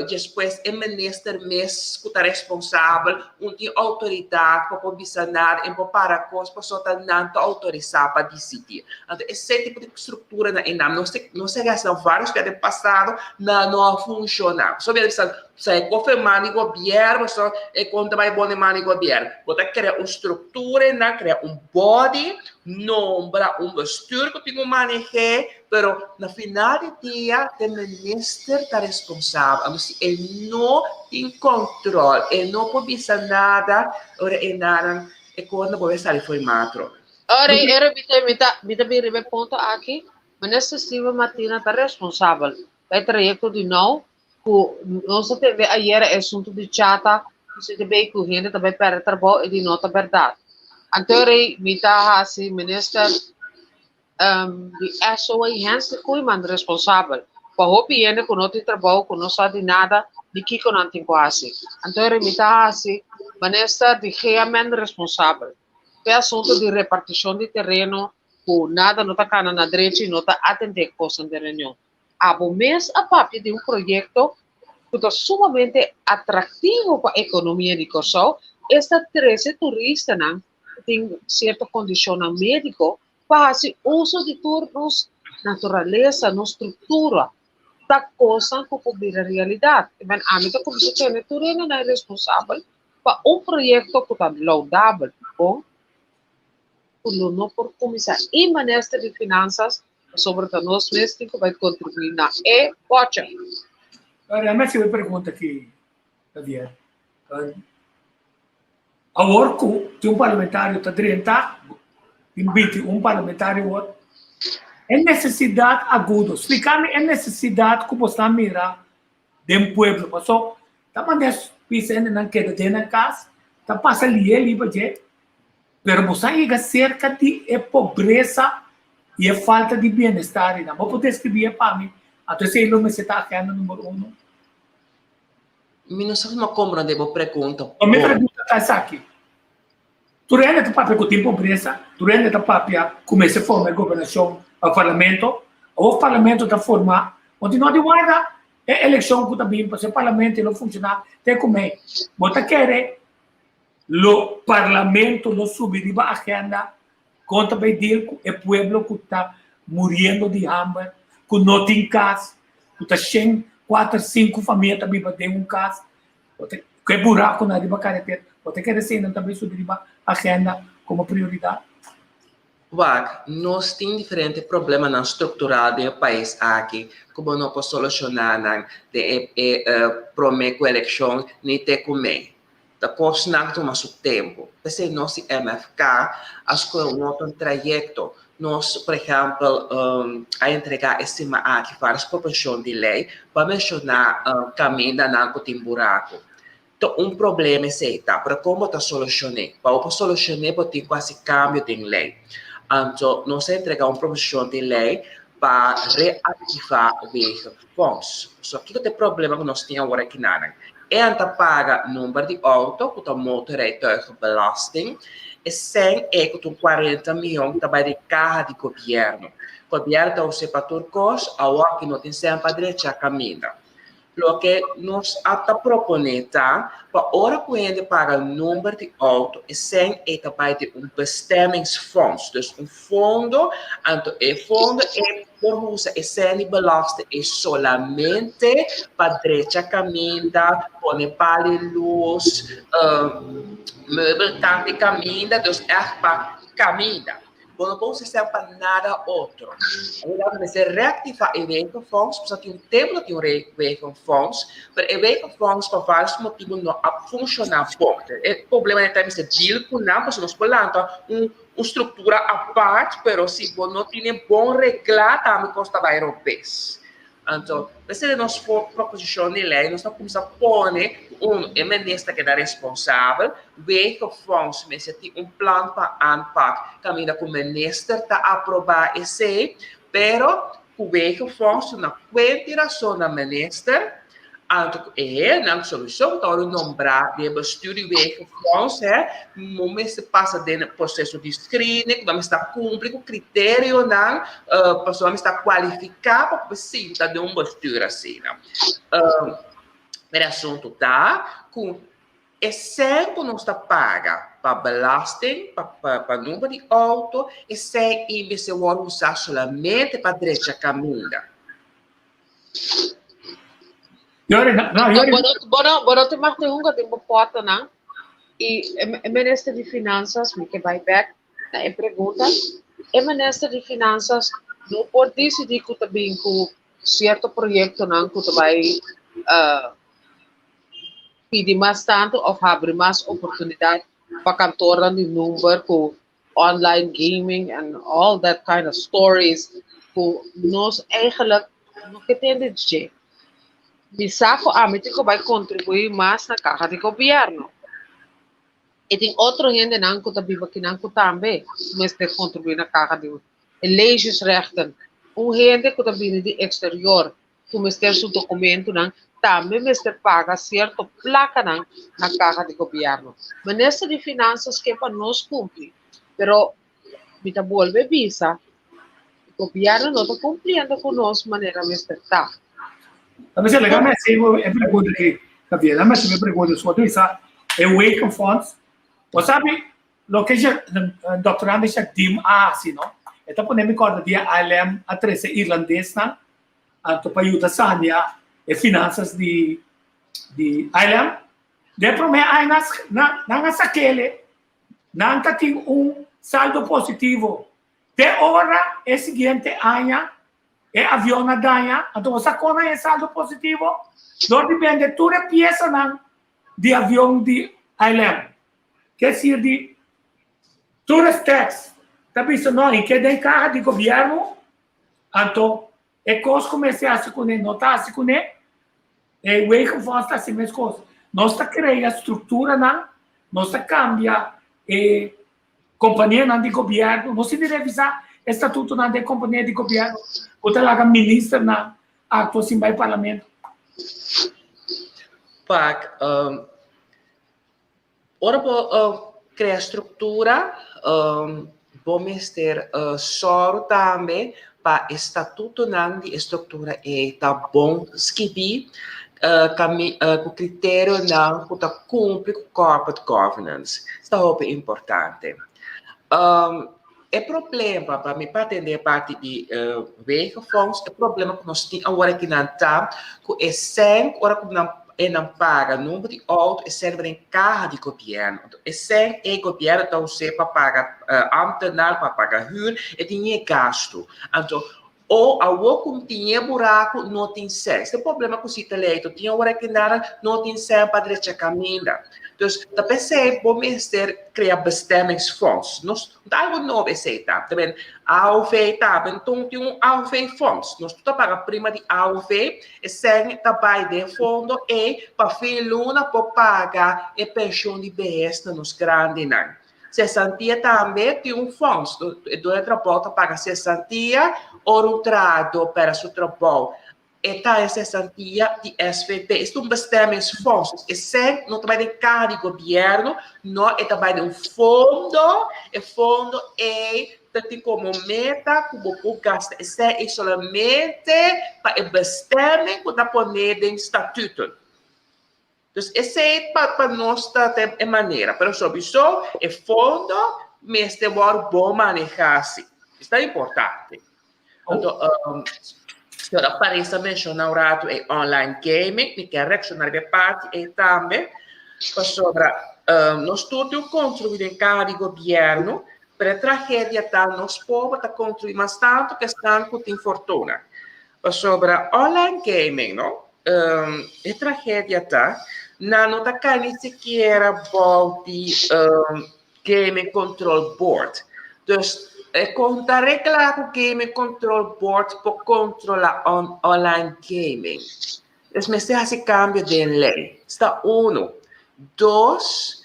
despues e minister mes ku ta responsabel un tin outoridat pa por bisa nada en por para kos pasobra ta nan ta outorisá pa disidí. Anto esei tipo di strukturanan einan nos nos a gasta vários bia den pasado nan no a funshoná. So bia ta bisa sa e kofe man di gobièrnu so e kon ta bai bon den man di gobièrnu. Bo ta krea un struktura einan krea un body Nombra un bestuur ku tin ku maneh'é, pero na final di dia e minister ta responsabel. Anto si e no tin kòntròl, e no por bisa nada, ora e nanan e kos no por bai sali fo'i matro. Ora ora mi ta mi ta mi ta bin riba e punto aki, Minister Steven Martina ta responsabel pa e trayekto di nou ku nos a tende ayera e asuntu di chata ku si ta bay ku hende ta bay perde trabou e di no ta berdad. Anto rei mi ta hasi minister um, di SOA Hensley Koeiman responsabel pa hopi hende ku no tin trabou ku no sa di nada di kiko nan tin ku hasi. Anto rei mi ta hasi minister di GMN responsabel pa e asuntu di repartishon di tereno ku nada no ta kana na drechi no ta atende kosnan den reunion. Abo mes a papia di un proyekto ku ta sumamente atraktivo pa ekonomia di Kòrsou, esta trese turistanan ku tin sierto kondishonnan médiko pa hasi uso di tur nos naturalesa, nos struktura. Ta kosnan ku por bira realidat. Ami ta kuminsá tene tur hendenan responsabel. Pa un proyekto ku ta laudabel bon, ku lo no por kuminsá i Minister di Finansas pasobra ta nos mes tin ku bai kontribuí na e bòtje. Realmente si bo pregunta aki, Javier, awor ku tin un parlamentario ta drenta, tin 21 parlamentario awor, e nesesidat agudo, splika mi e nesesidat ku bo sta mira den pueblo, paso ta manda pisa hendenan keda den nan kas, ta pasa lihe liba dje, pero bo sa yega serka di e pobresa i e falta di bienestar einan. Bo por deskribí e pa mi? Anto esei lo mester ta agenda numero uno. Mi no sa si mi a komprondé bo pregunta bon. Mi pregunta ta esaki, Tur hende ta papia ku tin pobresa, tur hende ta papia ku mester forma e gobernashon, e parlamento. Awor parlamento ta forma, bo tin no di warda e elekshon ku ta bin pasobra e parlamento lo funshoná te ku mei. Bo ta kere lo parlamento lo subi riba agenda kon ta bai deal ku e pueblo ku ta muriendo di hamber, ku no tin kas, ku ta shen, kuater, sinku famia ta biba den un kas. Bo ta ku e burakunan riba karetera, bo ta kere eseinan tambe subi riba agenda komo prioridat? Wak, nos tin diferente problemanan struktural den e pais aki ku bo no por solushoná nan den e e promé ku elekshon ni te ku mei. Ta kosnan ku tuma su tempu. P'esei nos di MFK a skohe un otro trayekto. Nos, por ehèmpel, a entregá e siman aki vários proposishon di lei pa menshoná kamindanan ku tin buraku. Ta un problema esei ta, pero kon bo ta solushon'é? Pa bo por solushon'é bo tin ku hasi kambio den lei. Anto nos a entregá un proposishon di lei pa reaktivá Wegenfonds. So kiko ta e problema ku nos tin awor akinanan? E an ta paga number di outo ku ta motorrijtuigenbelasting. E sèn ei ku ta un kuarenta mion ta bai den kaha di gobièrnu. Gobièrnu ta us'é pa tur kos, awor ki no tin sèn pa drecha kaminda. Loke nos a ta proponé ta pa ora ku hende paga number di outo e sèn ei ta bai den un bestemmingsfonds, dus un fondo, anto e fondo ei por usa e sèn di belasting ei solamente pa drecha kaminda, pone pal di lus, meubel kant di kaminda, dus ègt pa kaminda. Bo no por usa esei pa nada otro. Awor nan mester reaktivá e wegenfonds, pasobra tin un tempu no tin un wegenfonds, pero e wegenfonds pa vários motibu no a funshoná bon. E problema ta mester deal ku nan, pasobra nos por lanta un un struktura apart, pero si bo no tine bon reglá tambe kos ta bai robes. Anto, p'esei den nos proposishon di lei nos ta kuminsá pone ku unu, e minister keda responsabel, Wegenfonds mester tin un plan pa aanpak kaminda ku minister ta aprobá esei, pero ku Wegenfonds duna kuenta i rason na minister, Anto ku e hendenan souiso ku ta wòrdu nombrá den e bestuur di Wegenfonds hè, no mester pasa den e proseso di screening, ku nan mester ta kumpli ku kriterionan, pasobra nan mester ta kualifiká pa por sinta den un bestuur asina. Pero e asuntu ta ku e sèn ku nos ta paga pa belasting, pa number di outo, esei i mester wòrdu usá solamente pa drecha kaminda. Yori, no, Yori. Bo no, bo no te mag te hunga den bo portanan. I e minister di Finanzas, mi ke bai bek na e pregunta, e minister di Finanzas no por disidí ku ta bin ku sierto proyektonan ku ta bai uh, pidi mas tantu òf habri mas oportunidat pa kantornan di number ku online gaming and all that kind of stories ku nos eigenlijk no ke tende dje. Mi sa ku ami tin ku bai kontribuí mas na kaha di gobièrnu. I tin otro hendenan ku ta biba kinan ku tambe mester kontribuí na kaha di e legesrechten. Un hende ku ta bini di eksterior ku mester su dokumentunan tambe mester paga sierto plakanan na kaha di gobièrnu. Minister di Finansas ke pa nos kumpli, pero mi ta bolbe bisa, gobièrnu no ta kumpliendo ku nos manera mester ta. Ta bisa lega mi hasi e pregunta aki, Javier, mi hasi e pregunta, su a bisa e Wegenfonds, bo sabi Loke Dòkter Andy Shakdim a hasi no, e ta pone mi kòrda dia ALM a trese irlandesnan anto pa yuda sania e finansas di di ALM. Den promé aña nan a sak'ele, nan ta tin un saldo positivo. Te ora e siguiente aña e avion a daña, anto bo sa kon nan e saldo positivo? Dor di bende tur e piesanan di avion di ILM. Ke sir di tur e steks ta bisa no i ke den kaha di gobièrnu, anto E kos ku mester hasi kuné no ta hasi kuné. E Wegenfonds ta hasi meskos. Nos ta krea strukturanan, nos ta kambia e kompanianan di gobièrnu, nos tin di revisá e statutonan di e kompania di gobièrnu ku ta laga ministernan aktua sin bai parlamento. Pak, Ora bo krea struktura, bo mester sòru tambe pa e statutonan di e struktura ei ta bon skibí ku kriterionan ku ta kumpli ku corporate governance. Esei ta hopi importante. E problema pa mi pa atendé e parti di wegenfonds, e problema ku nos tin awor akinan ta ku e sèn ora ku nan e nan paga number di outo e sèn den kaha di gobièrnu. Anto e sèn e gobièrnu ta us'é pa paga ambtenaar, pa paga hür, e tin e gastu. Anto o awor ku tin e buraku no tin sèn. Esei ta e problema ku si ta lei. Tin awor akinan no tin sèn pa drecha kaminda. Dus ta p'esei bo mester krea bestemmingsfonds. Nos no ta algu nobo esei ta. Ta ben AOV ta ben ton tin un AOV fonds. Nos tur ta paga prima di AOV, e sèn ta bai den fondo ei pa fin luna por paga e penshun di behes na nos grandinan. Sesantia tambe tin un fonds. E doño di trabou ta paga sesantia ora un trahadó pèrdè su trabou. E ta e sesantia di SVB. Es ta un bestemmingsfonds. Dus e sèn no ta bai den kaha di gobièrnu, no, e ta bai den un fondo. E fondo ei ta tin komo meta ku bo por gasta e sèn ei solamente pa e bestemming ku ta poné den statuten. Dus esei pa pa nos ta e manera. Pero sobiso e fondo mester wòrdu bon manehá si. Esta importante. Anto, um, señora Paris a menshoná un ratu e online gaming. Mi ke reakshoná riba e parti ei tambe. Pasobra um, nos tur tin un kontribuí den kaha di gobièrnu, pero e tragedia ta nos pober ta kontribuí mas tantu ke esnan ku tin fortuna. Pasobra online gaming, no? Um, e tragedia ta, nan no ta kai ni sikiera bou di um, Gaming Control Board. Dus e kon ta regla ku Gaming Control Board por kontrola on, online gaming. Dus mester hasi kambio den lei. Sta uno. Dos,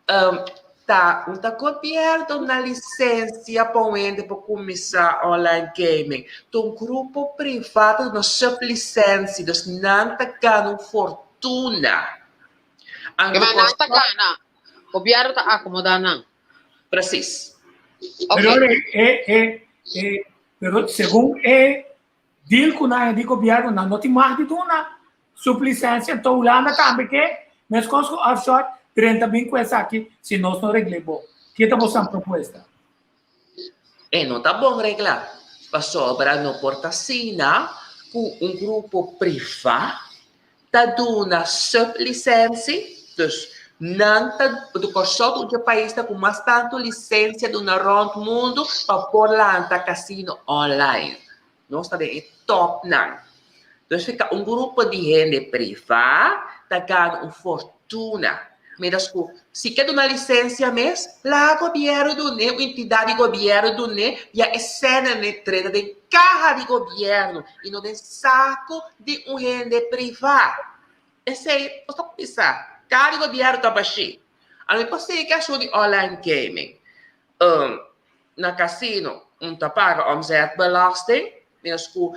um, ta un ta gobierno na lisensia pa un hende por kuminsá online gaming. Ta un grupo privá ta duna sublisensia, dus nan ta gana un fortuna. Anto Nan ta gana, gobierno ta akomodá nan. Presis. Pero, eh, eh, eh, pero segun e Deal ku nan e di gobièrnu nan no tin mag di duna suplisensia anto Hulanda tambe ke meskos ku offshore drenta bin ku esaki si nos no regl'é bo. Ke ta bosan propuesta? E no ta bon reglá pasobra no por ta asina ku un grupo privá ta duna sublisensi, dus nan ta Kòrsou ta un dje paisnan ku mas tantu lisensia duna rònt mundu pa por lanta kasino online. Nos ta den e tòpnan. Dus fika un grupo di hende privá ta gana un fortuna. Mientras ku si ke duna lisensia mes, laga gobièrnu dun'é, un entidat di gobièrnu dun'é, ya e sèna n'e trenta den kaha di gobièrnu i no den saku di un hende privá. Esei nos ta kuminsá. Kaha di gobièrnu ta bashí. Ami por sigui ku e asuntu di online gaming. Na kasino un ta paga omzetbelasting, mientras ku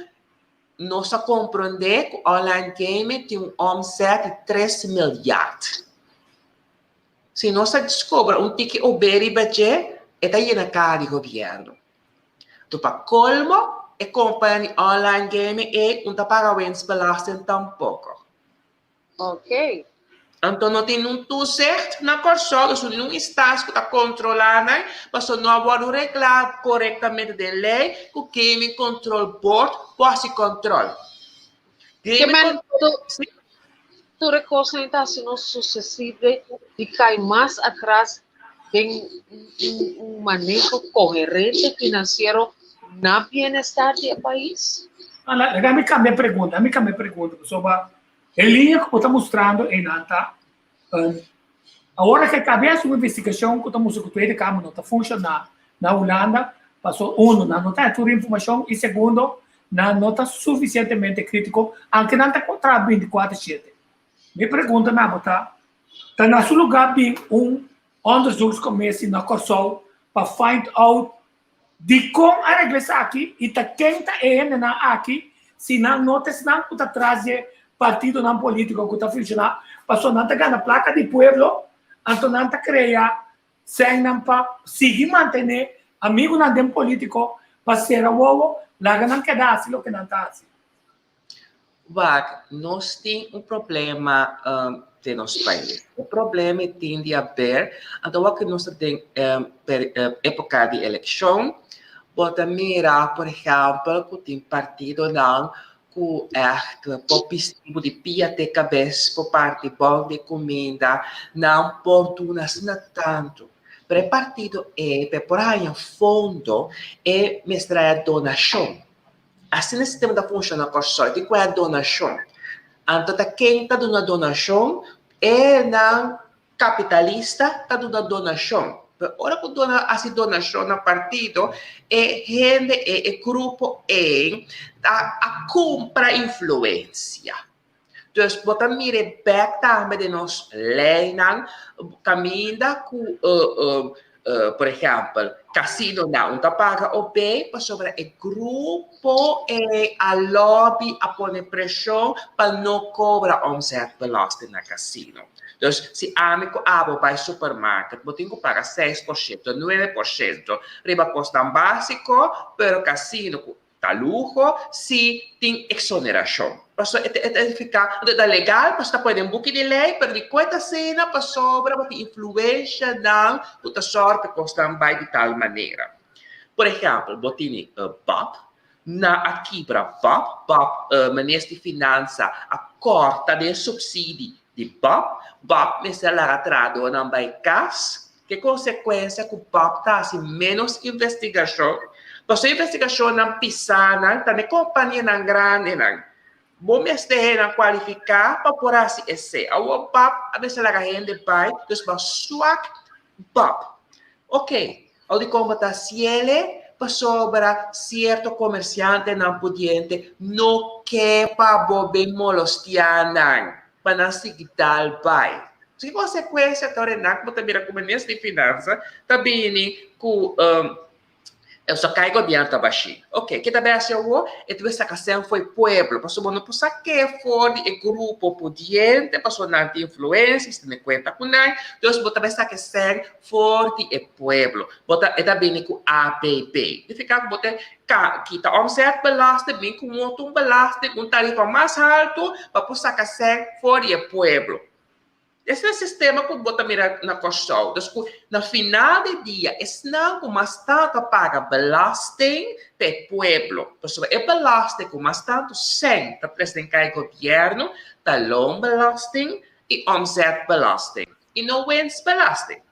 Nos a komprondé ku online gaming tin un omzet di tres miljard. Si nos a deskobra un tiki obe riba dje, e ta yena kara di gobièrnu. Anto pa kolmo, e kompania di online gaming ei un ta paga winstbelasting tampoko. Ok. Anto no tin nun toezicht na Kòrsou, dus no tin nun instans ku ta kontrolá nan, pasobra no a wòrdu reglá korektamente den lei ku Gaming Control Board por hasi kòntròl. Ke Gaming men Control, tu sí. Tur e kosnan ta hasi nos suseptible di kai mas atras den un maneho koherente finansiero na bienestar di e pais? Laga mi kambia e pregunta, mi kambia e pregunta, pasobra e liña ku bo ta mustrando einan ta, awor ke kabia hasi un investigashon ku ta mustra ku Tweede Kamer no ta funshoná na Hulanda, pasobra uno, nan no ta haña tur informashon i segundo, nan no ta sufisientemente kritiko, anke nan ta traha bintikuater shete. Mi pregunta na bo ta, ta na su lugá bin un onderzoekscommissie na Kòrsou pa find out dikon a regla esaki i ta ken ta e hendenan aki si nan no ta esnan ku ta tras di e partidonan polítiko ku ta funshoná pasobra nan ta gana plaka di pueblo anto nan ta krea sènnan pa sigui mantené amigunan den polítiko pa sera wowo laga nan keda hasi loke nan ta hasi. Wak, nos tin un problema den nos pais. E problema tin di haber, anto wak nos ta den epoca di eleccion, bo ta mira por ehempel cu tin partidonan cu echt por bisti bo di pia te cabes por parti bon di cuminda, nan por duna asina tanto. Pero e partido ey pa e por haya fondo e mester haya donacion. Asina e sistema ta funciona Kòrsou, di kua donashon. Anto ta ken ta duna donashon? E nan kapitalista ta duna donashon. Pero ora ku duna hasi donashon na partido, e hende e e grupo ei ta a kumpra influensia. Dus bo ta mira e bèk tambe den nos leinan kaminda ku por ehèmpel kasinonan un ta paga OB pasobra e grupo ei a lòbi a pone preshon pa no kobra omzetbelasting na kasino. Dus si ami ku abo bai supermarket bo tin ku paga 6%, 9% riba kosnan básiko pero kasino ku Ta luho si tin exoneracion. Pasobra e ta edifica, e ta legal pasobra ta pone den buki di ley, pero di cu e ta asina pasobra bo tin influencianan cu ta zorg pa e cosnan bay di tal manera. Por ehempel, bo tini Bob, nan a kibra Bob, Bob minister di finansa a corta den subsidi di Bob, Bob mester a laga trahadornan bay cas, Ke konsekuensia ku pap ta hasi ménos investigashon? Pasobra investigashonnan pisánan ta na e kompanianan grandinan. Bo mester hendenan kualifiká pa por hasi esei. Awor pap a mester laga hende bai, dus bo a swak pap. Oke, awor dikon bo ta hasiel? Pasobra sierto komersiantenan pudiente no ke pa bo bin molostiá nan, pa nan sigui dal bai. Ki konsekuensia ta ora nan ku bo ta mira ku minister di finansa ta bini ku e sa kai gobièrnu ta bashí. Oke, ke ta bai hasi awor? E ta bai saka sèn for e pueblo, pasobra bo no por sak'é for di e grupo pudiente, pasobra nan tin influensia, bo tene kuenta ku nan, dus bo ta bai saka e sèn for di e pueblo. Bo ta e ta bini ku ABB. Significa ku bo ta kita omzetbelasting, bin ku un otro belasting, un tarifa mas haltu pa por saka sèn for di e pueblo. Esei ta e sistema ku bo ta mira na Kòrsou. Dus ku na final di dia esnan ku mas tantu a paga belasting ta e pueblo. Pasobra e belasting ku mas tantu sèn ta trese den kai gobièrnu ta loonbelasting i omzetbelasting i no winstbelasting.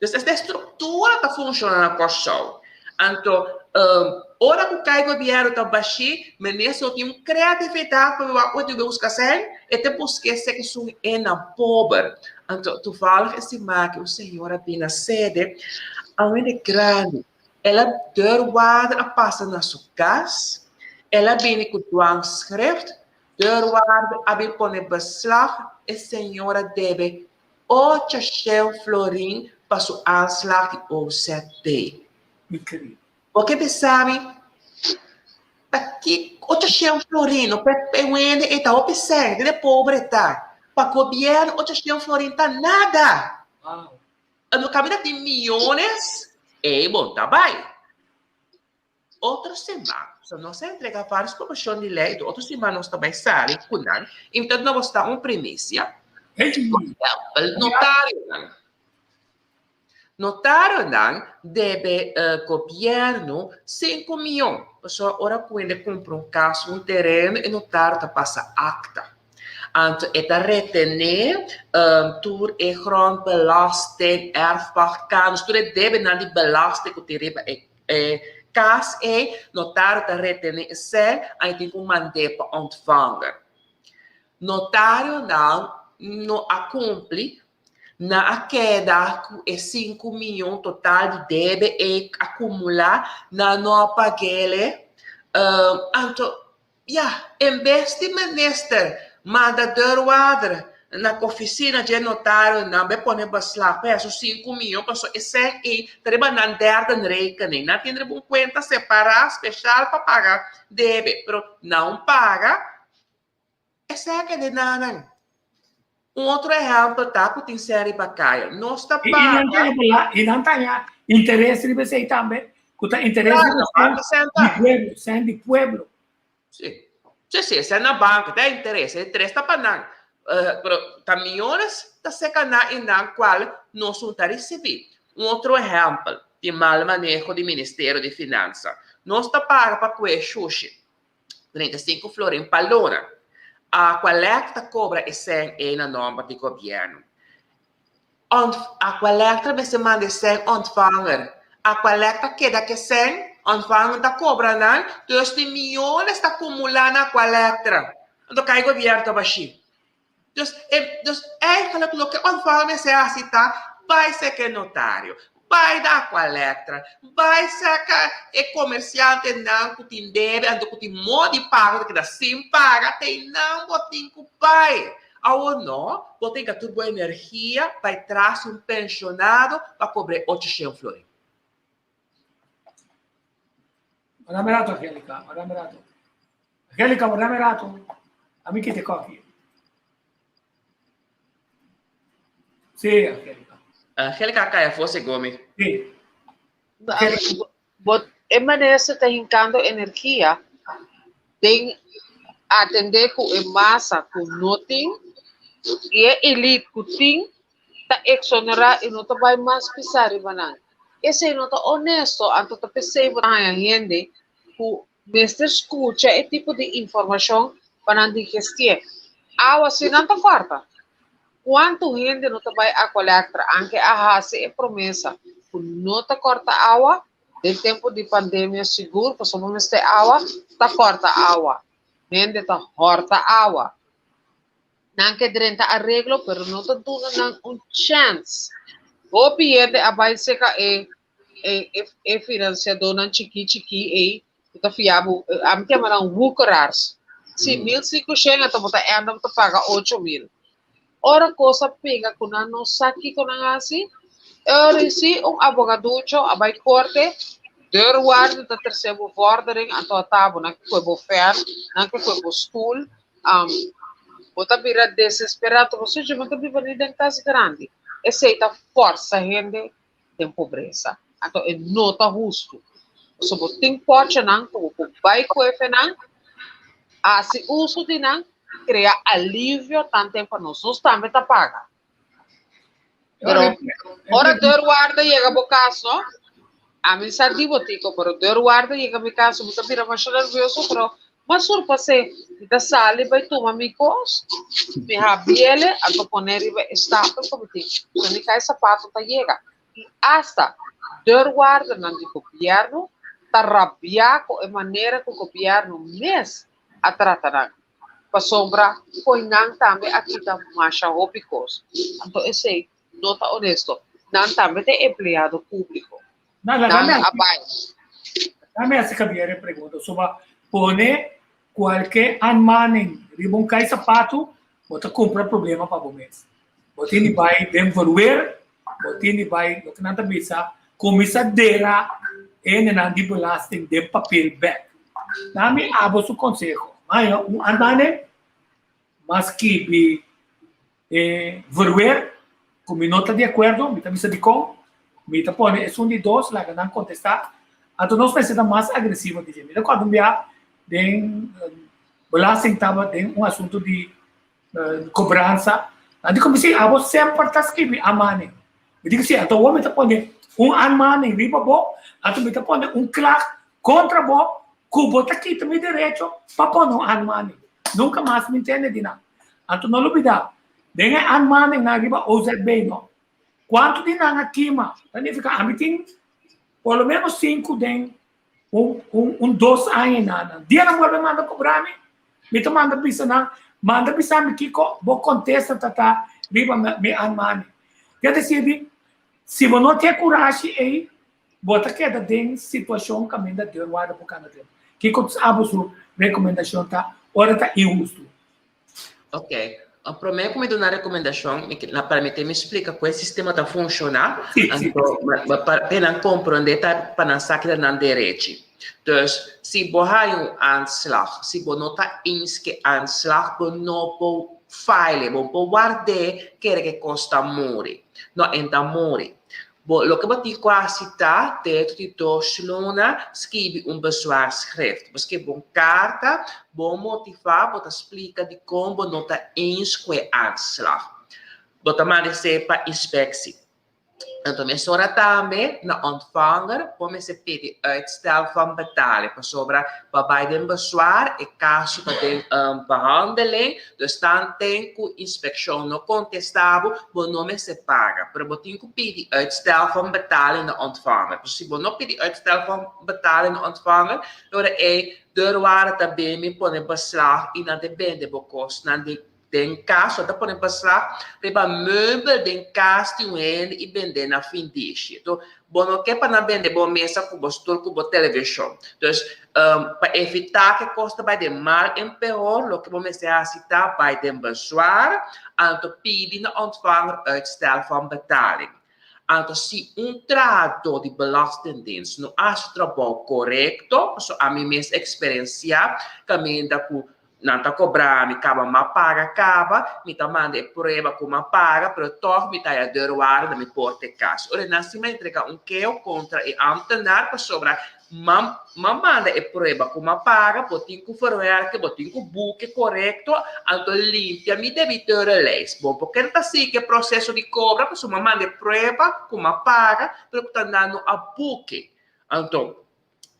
Dus esta estruktura ta funshoná na Kòrsou. Anto, ora ku kai gobièrnu ta bashí, minister no tin un kreatividat pa wak unda e buska sèn, e ta buska esei ku esun e nan pober. Anto, toevallig e siman aki un señora bin na sede, a un hende grandi. El a deurwaarder a pasa na su kas, el a bini ku dwangschrift, deurwaarder a bin pone beslag, e señora debe Ocho shen florin pa su aanslag di OZB. Increíble. Bo ke bisa mi pakiko 800 florin no pe pe wende e ta hopi sèn den e pobre ta. Pa gobièrnu 800 florin ta nada. Wow. No kaminda tin miyones ey bon ta bai. Otro siman, so nos a entrega varios proposicion di ley, otro siman nos ta bay sali cu nan, y mi ta duna bos ta un primicia. Por ehempel, notarionan. Notarionan debe gobierno 5 miyon, pasobra ora cu hende cumpra un cas, un tereno, e notario ta pasa acta. Anto e ta retené tur e grondbelasting, erfpacht, kanus, tur e debenan di belasting ku tin riba e e kas ei, notario ta retené esei, anto e tin ku mand'é pa ontvanger. Notarionan no a kumpli, nan a keda ku e sinku miyon total di debe ei akumulá, nan no a pag'é. Anto Ya, en bes di minister manda deurwaarder na oficina dje notarionan bai pone beslag pa esun sinku miyon pasobra esei ei ta riba nan derdenrekening. Nan tin riba un kuenta separá speshal pa paga debe, pero nan paga esei a keda nan. Un otro ehèmpel ta ku tin sèn riba kaya. Nos ta paga. I nan ta haña interes riba esei tambe, ku ta interes riba sèn di pueblo, sèn di pueblo. Sí, sí, sí, sèn na banko ta interes, e interes ta pa nan. Pero ta miyones ta seka nan i nan kual nos no ta risibí. Un otro ehèmpel di mal maneho di Ministerio di Finansa. Nos ta paga pa kue shushi. 35 florin pa luna. Aqualectra ta cobra e cen ey na nomber di gobierno. Aqualectra mester manda e cen ontvanger. Aqualectra keda ke cen, ontvanger ta cobra nan, dus di miyones ta cumula na Aqualectra. Anto cay gobierno ta bashi. Dus, e, dus eigenlijk loke ontvanger mester hasi ta bai serka e notario, bai na Aqualectra, bai serka e komersiantenan ku tin debe anto ku tin modo di pago ta keda sin paga, ta einan bo tin ku bai. Awor no, bo tin ka tur bo energia bai tras un penshonado pa kobr'é ocho shen florin. Dame rato, Angélica, dame rato. Angélica, dame rato. Ami kita koffie. Sí, Angélica. Angélica cai afó segun mi. Sí. But e minister ta hincando energia den atende cu e masa cu no tin y e elite cu tin ta exonera y no ta bay mas pisa riba nan. Esey no ta honesto, anto ta pesey bo ta haya hende cu mester scucha e tipo di informacion pa nan digestié. Awa si nan ta corta. Cuanto hende no ta bay Aqualectra anke a haci e promesa cu no ta corta awa den tempo di pandemia sigur pasobra mester awa ta corta awa. Hende ta horta awa. Nan ke drenta areglo pero no ta duna nan un chance. Hopi hende a bai seka e e e e financiadornan chiki chiki ei ku ta fia bo, ami ta yama nan woekeraars. Si 1500 anto bo ta enda bo ta paga 8000. Ora kos a pega ku nan no sa kiko nan hasi, e ora ei si un abogaducho a bai korte, deurwaarder ta trese bo vordering anto a ta bo, nan ke koe bo fèn, nan ke koe bo stul, Um, bo ta bira desesperá, bo suchi, bo ta biba ni den kas grandi. Esei ta forsa hende den pobresa. Anto e no ta hustu. So bo tin pòchenan ku bo por bai ku efenan, hasi uso di nan, krea alivio tanten pa nos. Nos tambe ta paga. Pero ora deurwaarder yega bo kas, no? Ami sa di bo Tico, pero deurwaarder yega mi kas, mi ta bira masha nervioso, pero mas surpasé, mi ta sali bai tuma mi kos, mi habiele, anto pone riba e stapel ku mi tin. So ni kai sapato ta yega. I asta deurwaardernan di gobièrnu ta rabiá ku e manera ku gobièrnu mes a trata nan. Pasobra koe nan tambe a kita masha hopi kos. Anto esei no ta honesto. Nan tambe ta empleado públiko. Nan a bai. Dame hasi Javier e pregunta. Soba pone kualke aanmaning riba un kai sapatu, bo ta kumpra problema pa bo mes. Bo tin di bai den verweer, bo tin di bai loke nan ta bisa kuminsá dera hendenan di belasting den papel bek. Dami abo su konseho. Mayo un andane mas skibi e verweer ku mi no ta di akuerdo, mi ta bisa dikon, mi ta pone esun di dos laga nan kontestá. Anto nos mester ta mas agresivo di dje. Mi ta kòrda un bia den belasting tabata den un asuntu di Cobransa. Nan di como si abo semper ta scribi aanmaning. Mi di si anto awor mi ta pone un aanmaning riba bo, anto mi ta pone un klacht contra bo cu bo ta kita mi derecho pa pone un aanmaning. Nunca mas mi ntende di nan. Anto no lubidá, den e aanmaning riba OZB no, kuantu di nan a kima? Ta nifiká ami tin por lo menos sinku den un un un dos aña nan. Dia nan bolbe manda kobra mi, mi ta manda bisa nan, manda bisa mi kiko bo kontesta ta ta riba mi aanmaning. Ke desir di, si bo no tin e kurashi ei, bo ta keda den situashon kaminda deurwaarder por kana den. Kiko abo su rekomendashon ta ora ta inhustu? Ok. Promé ku mi duna rekomendashon, mi na permití mi splika ku e sistema ta funshoná, anto pa pa nan komprondé ta pa nan sa keda nan derechi. Dus, si bo haña un aanslag, si bo no ta eens ku e aanslag, bo no por file, bo no por ward'é kere ku e kos ta muri. No, e ta muri. Bo loke bo tin ku hasi ta, dentro di dos luna, skibi un bezwaarschrift. Bo skibi un karta, bo motivá, bo ta splika dikon bo no ta eens ku e aanslag. Bo ta manda esei pa inspeksie. Anto mesora tambe na ontvanger bo mester pidi uitstel van betaling, pasobra bo a bai den bezwaar, e kaso ta den behandeling, Dus tanten ku inspekshon no kontestá bo, bo no mester paga. Pero bo tin ku pidi uitstel van betaling na ontvanger. Pasobra si bo no pidi uitstel van betaling na ontvanger, e ora ei deurwaarder ta bini pone beslag i nan ta bende bo kosnan den den kas. Nan ta pone beslag riba meubel den kas di un hende i bend'é na findishi. Bo no ke pa nan bende bo mesa ku bo stul ku bo televishon. Dus, pa evitá ku e kos ta bai den mal en peor, loke bo mester hasi ta bai den bezwaar, anto pidi na ontvanger uitstel van betaling. Anto si un trahadó di Belastingdienst no hasi trabou korekto, pasobra ami mes eksperensiá kaminda ku Nan ta kobra mi kaba m'a paga kaba, mi ta manda e prueba ku m'a paga, pero tòg mi ta haya deurwaarder na mi porta e kas. Ora nan si m'a entrega un keo kontra e ámtenar pasobra m'a m'a manda e prueba ku m'a paga, bo tin ku verwerke, bo tin ku buke korekto, anto limpia mi debiteurenlijst. Bo por keda ta sigui e proseso di kobra pasobra m'a manda e prueba ku m'a paga, pero ku ta nan no a buke. Anto.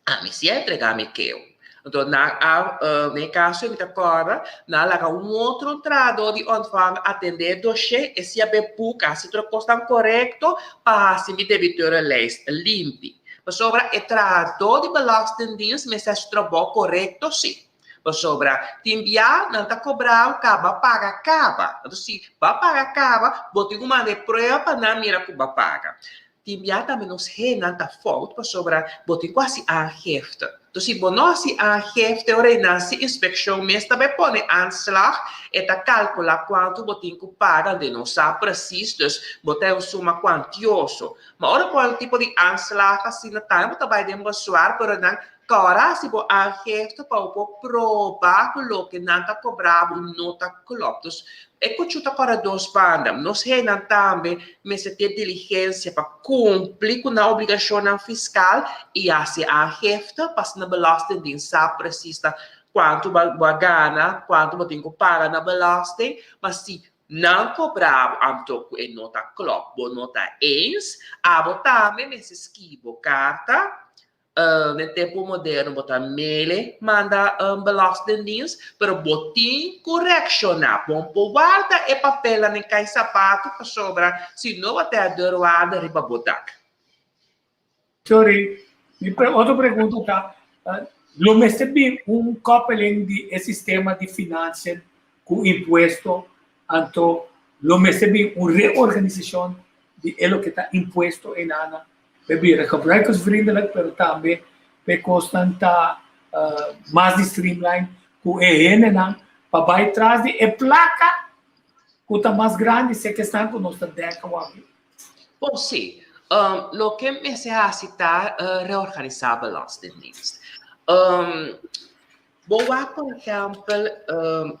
Ami si a entregá mi keo. Anto nan a, den e kaso mi ta kòrda, nan a laga un otro trahadó di ontvanger atendé e doshé, e si a be buka, hasi tur e kosnan korekto pa hasi mi debiteurenlijst limpi. Pasobra e trahadó di Belastingdienst mester hasi su trabou korekto si. Pasobra tin bia nan ta kobra bo kaba paga kaba. Anto si bo a paga kaba, bo tin ku manda e prueba pa nan mira ku bo a paga. Tin bia tambe nos hennan ta fout pasobra bo tin ku hasi aangifte. Enton si bo no hasi aangifte ora e nan si inspekshon mes ta bai pone aanslag, e ta kalkula kuantu bo tin ku paga den no sa presis dus bo ta un suma kuantioso. Ma ora bo un tipo di aanslag asina tambe bo ta bai den bezwaar pero nan kòrda hasi bo aangifte pa bo por proba ku loke nan ta kobra bo no ta klòp. Dus E kuchu ta kòrda dos banda. Nos hennan tambe mester tin diligensia pa kumpli ku nan obligashonnan fiskal i hasi aangifte pa asina Belastingdienst sa presis ta kuantu bo a gana, kuantu bo tin ku paga na belasting. Ma si nan kobra bo anto ku e no ta klòp, bo no ta eens, abo tambe mester skibi bo karta. Den tempu moderno bo ta mele manda Belastingdienst, pero bo tin ku reakshoná. Bo por warda e papelnan den kai sapatu pasobra si no bo ta deurwaarder riba bo dak. Sorry, mi otro pregunta ta, lo mester bin un koppeling di e sistema di financiën ku impuesto, anto lo mester bin un reorganisashon di e loke ta impuesto einanan P'e bira gebruikersvriendelijk, pero tambe p'e kosnan ta mas di streamline ku e hendenan pa bai tras di e plaka ku ta mas grandi si ke esnan ku nos ta dèk awor. Bon, sí. Loke mester hasi ta reorganisá Belastingdienst. Bo wak por ehèmpel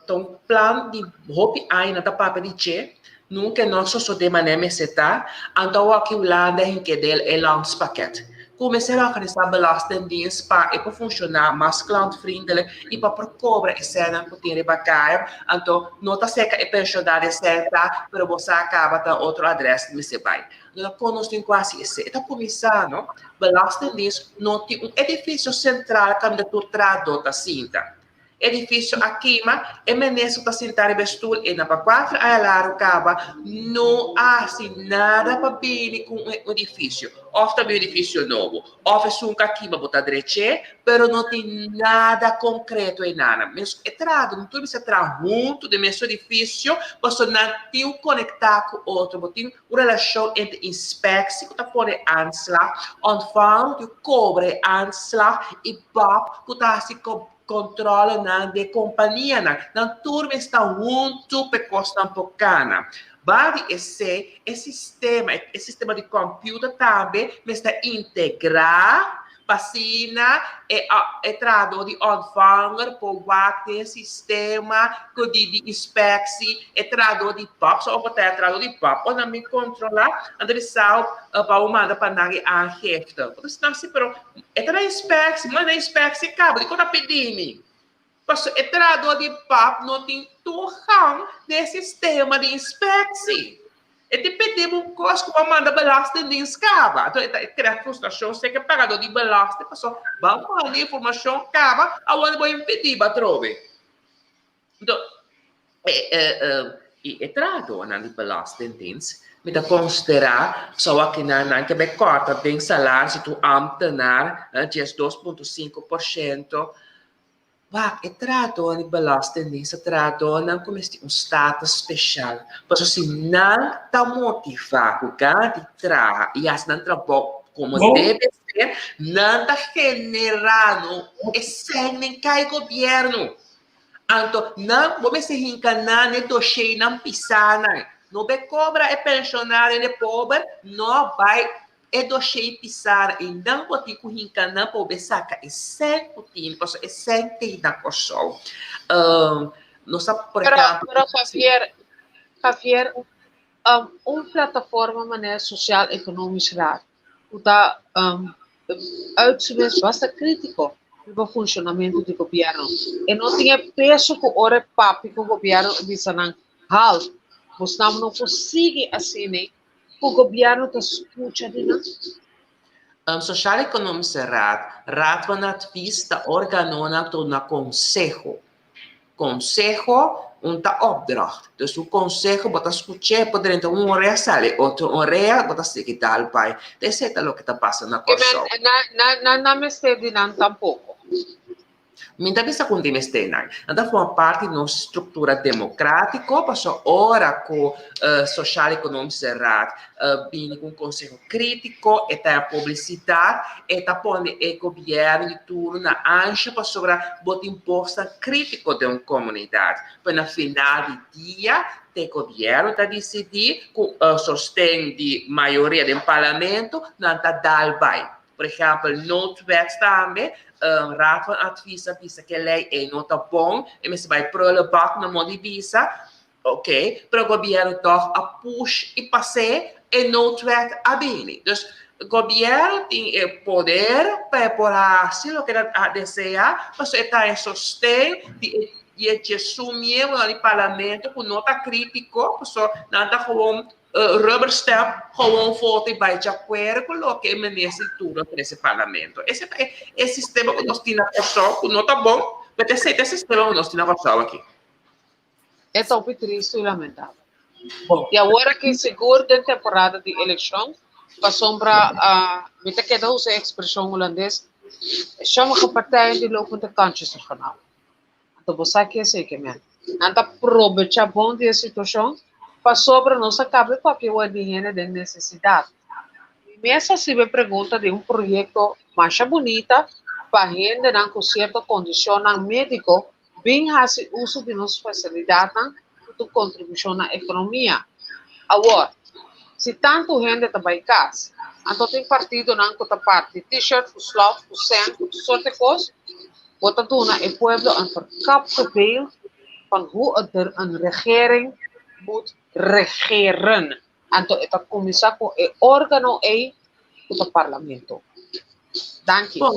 ta un plan di hopi aña nan ta papia di dje, nunka e no a sosodé manera mester ta, anto awor ki Hulanda hinke del e landspakket. Ku mester organisá Belastingdienst pa e por funshoná mas klantvriendelijk i pa por kobra e sènnan ku tin riba kaya, anto no ta serka e penshonado e sèn ta, pero bo sa kaba ta otro adrès mester bai. No ta kon nos tin ku hasi esei. E ta kuminsá, no? Belastingdienst no tin un edifisio sentral kaminda tur trahadó ta sinta. Edifisio a kima, e minister ku ta sintá riba e stul e na pa kuater aña largu kaba no a hasi nada pa bini ku un edifisio. Òf ta bin un edifisio nobo, òf esun ku a kima bo ta drech'é, pero no tin nada konkreto einan. Mes e trahadónan tur mester traha huntu den mesun edifisio pasobra nan tin ku konektá ku otro. Bo tin un relashon entre inspeksie ku ta pone aanslag, ontvanger ku kobra e aanslag i bab ku ta hasi Controlenan di e companianan. Nan tur mes ta huntu p'e cosnan por cana. Ba di esey, e sistema, e sistema di computer tambe mester integra pa asina e e trahador di ontvanger por wak den e sistema cu di di inspectie, e trahador di pap, so ora ta e trahador di pap por nan bin controla, anto di sao pa bo manda pa nan e aangifte. Bo ta esnan si pero E ta na inspectie, manda na inspectie caba, dikon ta pidi mi? Pasobra e trahador di pap no tin toegang den e sistema di inspectie. E tin pidi bo un cos cu bo a manda belastingdienst caba. Anto e ta crea frustracion serka e pagador di belasting pasobra bo a manda informacion caba, awor bo a impidi bo atrobe. Anto, e e e e trahadónan di Belastingdienst mi ta konsiderá so akinan nan ke bai kòrta den salaris di tur ámtenar 12,5%. Wak, e trahadónan di Belastingdienst ta trahadónan ku mester un status speshal. Pasobra si nan ta motivá ku gana di traha i hasi nan trabou komo debe ser, nan ta generá no e sèn den kai gobièrnu. Anto nan bo mester hinka nan e dosheinan pisá nan. No be kobra e penshonario ni e pober, no bai e doshei pisá nan. I nan bo tin ku hinka nan pa bo be saka e sèn ku tin, pasobra e sèn t'ei na Kòrsou. Nos ta por Pero, ehèmpel. pero Javier, Javier, un plataforma manera Sociaal Economisch Raad ku ta uit su mes basta krítiko riba funshonamentu di gobièrnu. E no tin e peso ku ora e papia ku gobièrnu e bisa nan, Halt, bosnan no por sigui asina ku gobièrnu ta skucha di nan. Sociaal Economische Raad, Raad van Advies ta organonan ta duna konseho. Konseho un ta opdracht. Dus un konseho bo ta skuch'é por drenta un orea sali otro orea bo ta sigui dal bai. Ta esei ta loke ta pasa na Kòrsou. Nan no mester di nan tampoko. Mi ta bisa ku un di mester nan. Nan ta forma parti di nos struktura demokratiko pasobra ora ku Sociaal Economische Raad bini ku un konseho krítiko e ta publisidat e ta pone e gobièrnu di turno na ansha pasobra bo tin bosnan krítiko den un komunidat. Pero na final di dia te gobièrnu ta disidí ku sosten di mayoria den parlamento nan ta dal bai. Por ehèmpel noodwet tambe Raad van Advies a bisa ku e lei ei no ta bon e mester bai prullenbak na moda di bisa. Ok, pero gobierno toch a push y pas'é e noodwet a bini. Dus gobierno tin e poder pa e por haci loke nan a desea, pasobra e ta e sosten di e di e djesun miembronan di parlamento cu no ta critico, pasobra nan ta gewoon rubber stamp, gewoon vota y bay djacuerdo cu loke e minister di turno a trece parlamento. Ese ta e sistema cu nos tin na Corsou, cu no ta bon, pero esey ta e sistema cu nos tin na Corsou aki. E ta hopi tristu i lamentabel. I awor aki sigur den temporada di elekshon, pasobra mi ta keda usa e ekspreshon hulandes, sommige partijen die lopen de kantjes ervan af. Anto bo sa ke esei ke men. Nan ta probecha bon di e situashon pasobra nos a kaba e papia awor di hende den nesesidat. Mi mes a hasiba e pregunta di un proyekto masha bunita pa hendenan ku sierto kondishonnan médiko bin hasi uso di nos fasilidatnan ku ta kontribushon na ekonomia. Awor, si tantu hende ta bai kas, anto tin partidonan ku ta parti t-shirt ku slòf, ku sèn, ku tur sorte kos, bo ta duna e pueblo een verkapte beeld van hoe een regering moet regeren. Anto e ta kuminsá ku e órgano ei ku ta parlamento. Danki. Bon,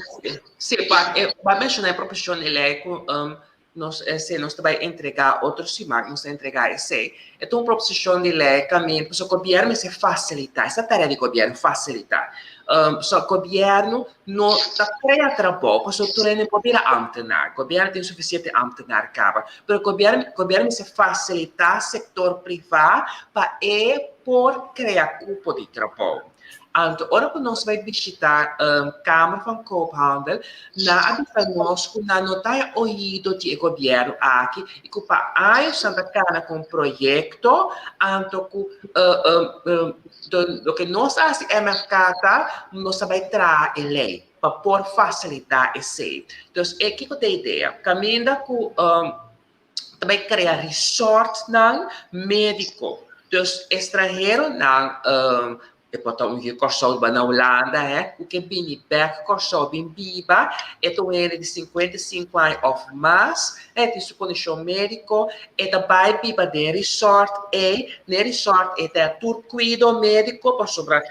sí, pa, e, pa menshoná e proposishon di lei ku um, Nos esei nos ta bai entregá otro siman, nos ta entregá esei. E ta un proposishon di lei kaminda pasobra gobièrnu mester fasilitá, esa tarea di gobièrnu, fasilitá. Pasobra gobièrnu no ta krea trabou pasobra tur hende por bira ámtenar. Gobièrnu tin sufisiente ámtenar kaba. Pero gobièrnu gobièrnu mester fasilitá sektor privá pa e por krea kupo di trabou. Anto ora ku nos bai bishitá Kamer van Koophandel, nan a bisa nos ku nan no ta e oido di e gobièrnu aki i ku pa años nan ta kana ku un proyekto, anto ku loke nos a hasi MFK ta nos ta bai traha e lei pa por fasilitá esei. Dus e kiko ta e idea? Kaminda ku ta bai krea resortnan médiko. Dus estranheronan e por ta un yu Kòrsou ba na Hulanda hè, ku ke bini bèk Kòrsou bin biba, e ta un hende di 55 aña òf mas, e tin su kondishon médiko, e ta bai biba den resort ei, den resort ei ta tur kuido médiko pasobra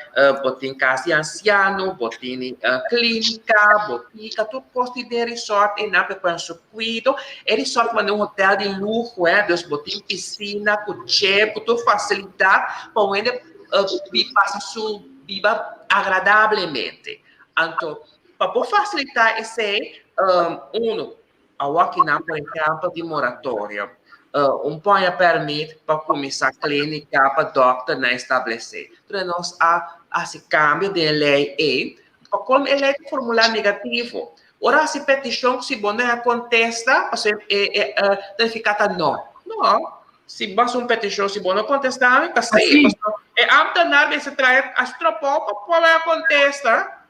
bo tin kas di ansiano, bo tin klínika, botika, tur kos tin den resort einan pa e pone su Kuido, e resort manda un hotel di luho, eh, dus bo tin piscina ku chef, ku tur facilidad pa un hende pasa su biba agradablemente. Anto, pa bo facilita esei, uno, awor kinan por ehempel di moratorio, un poña permit pa kuminsá klínika pa dòkternan establesé. Entonces nos a hasi kambio den e lei ei, pa kon e lei ta formulá negativo. Ora hasi petishon si bo no a kontesta, pasobra e e ta nifiká ta no. No, si bo hasi un petishon si bo no kontestá mi ta sí. Pasobra e ámtenar mester trae hasi trabou pa por a kontesta.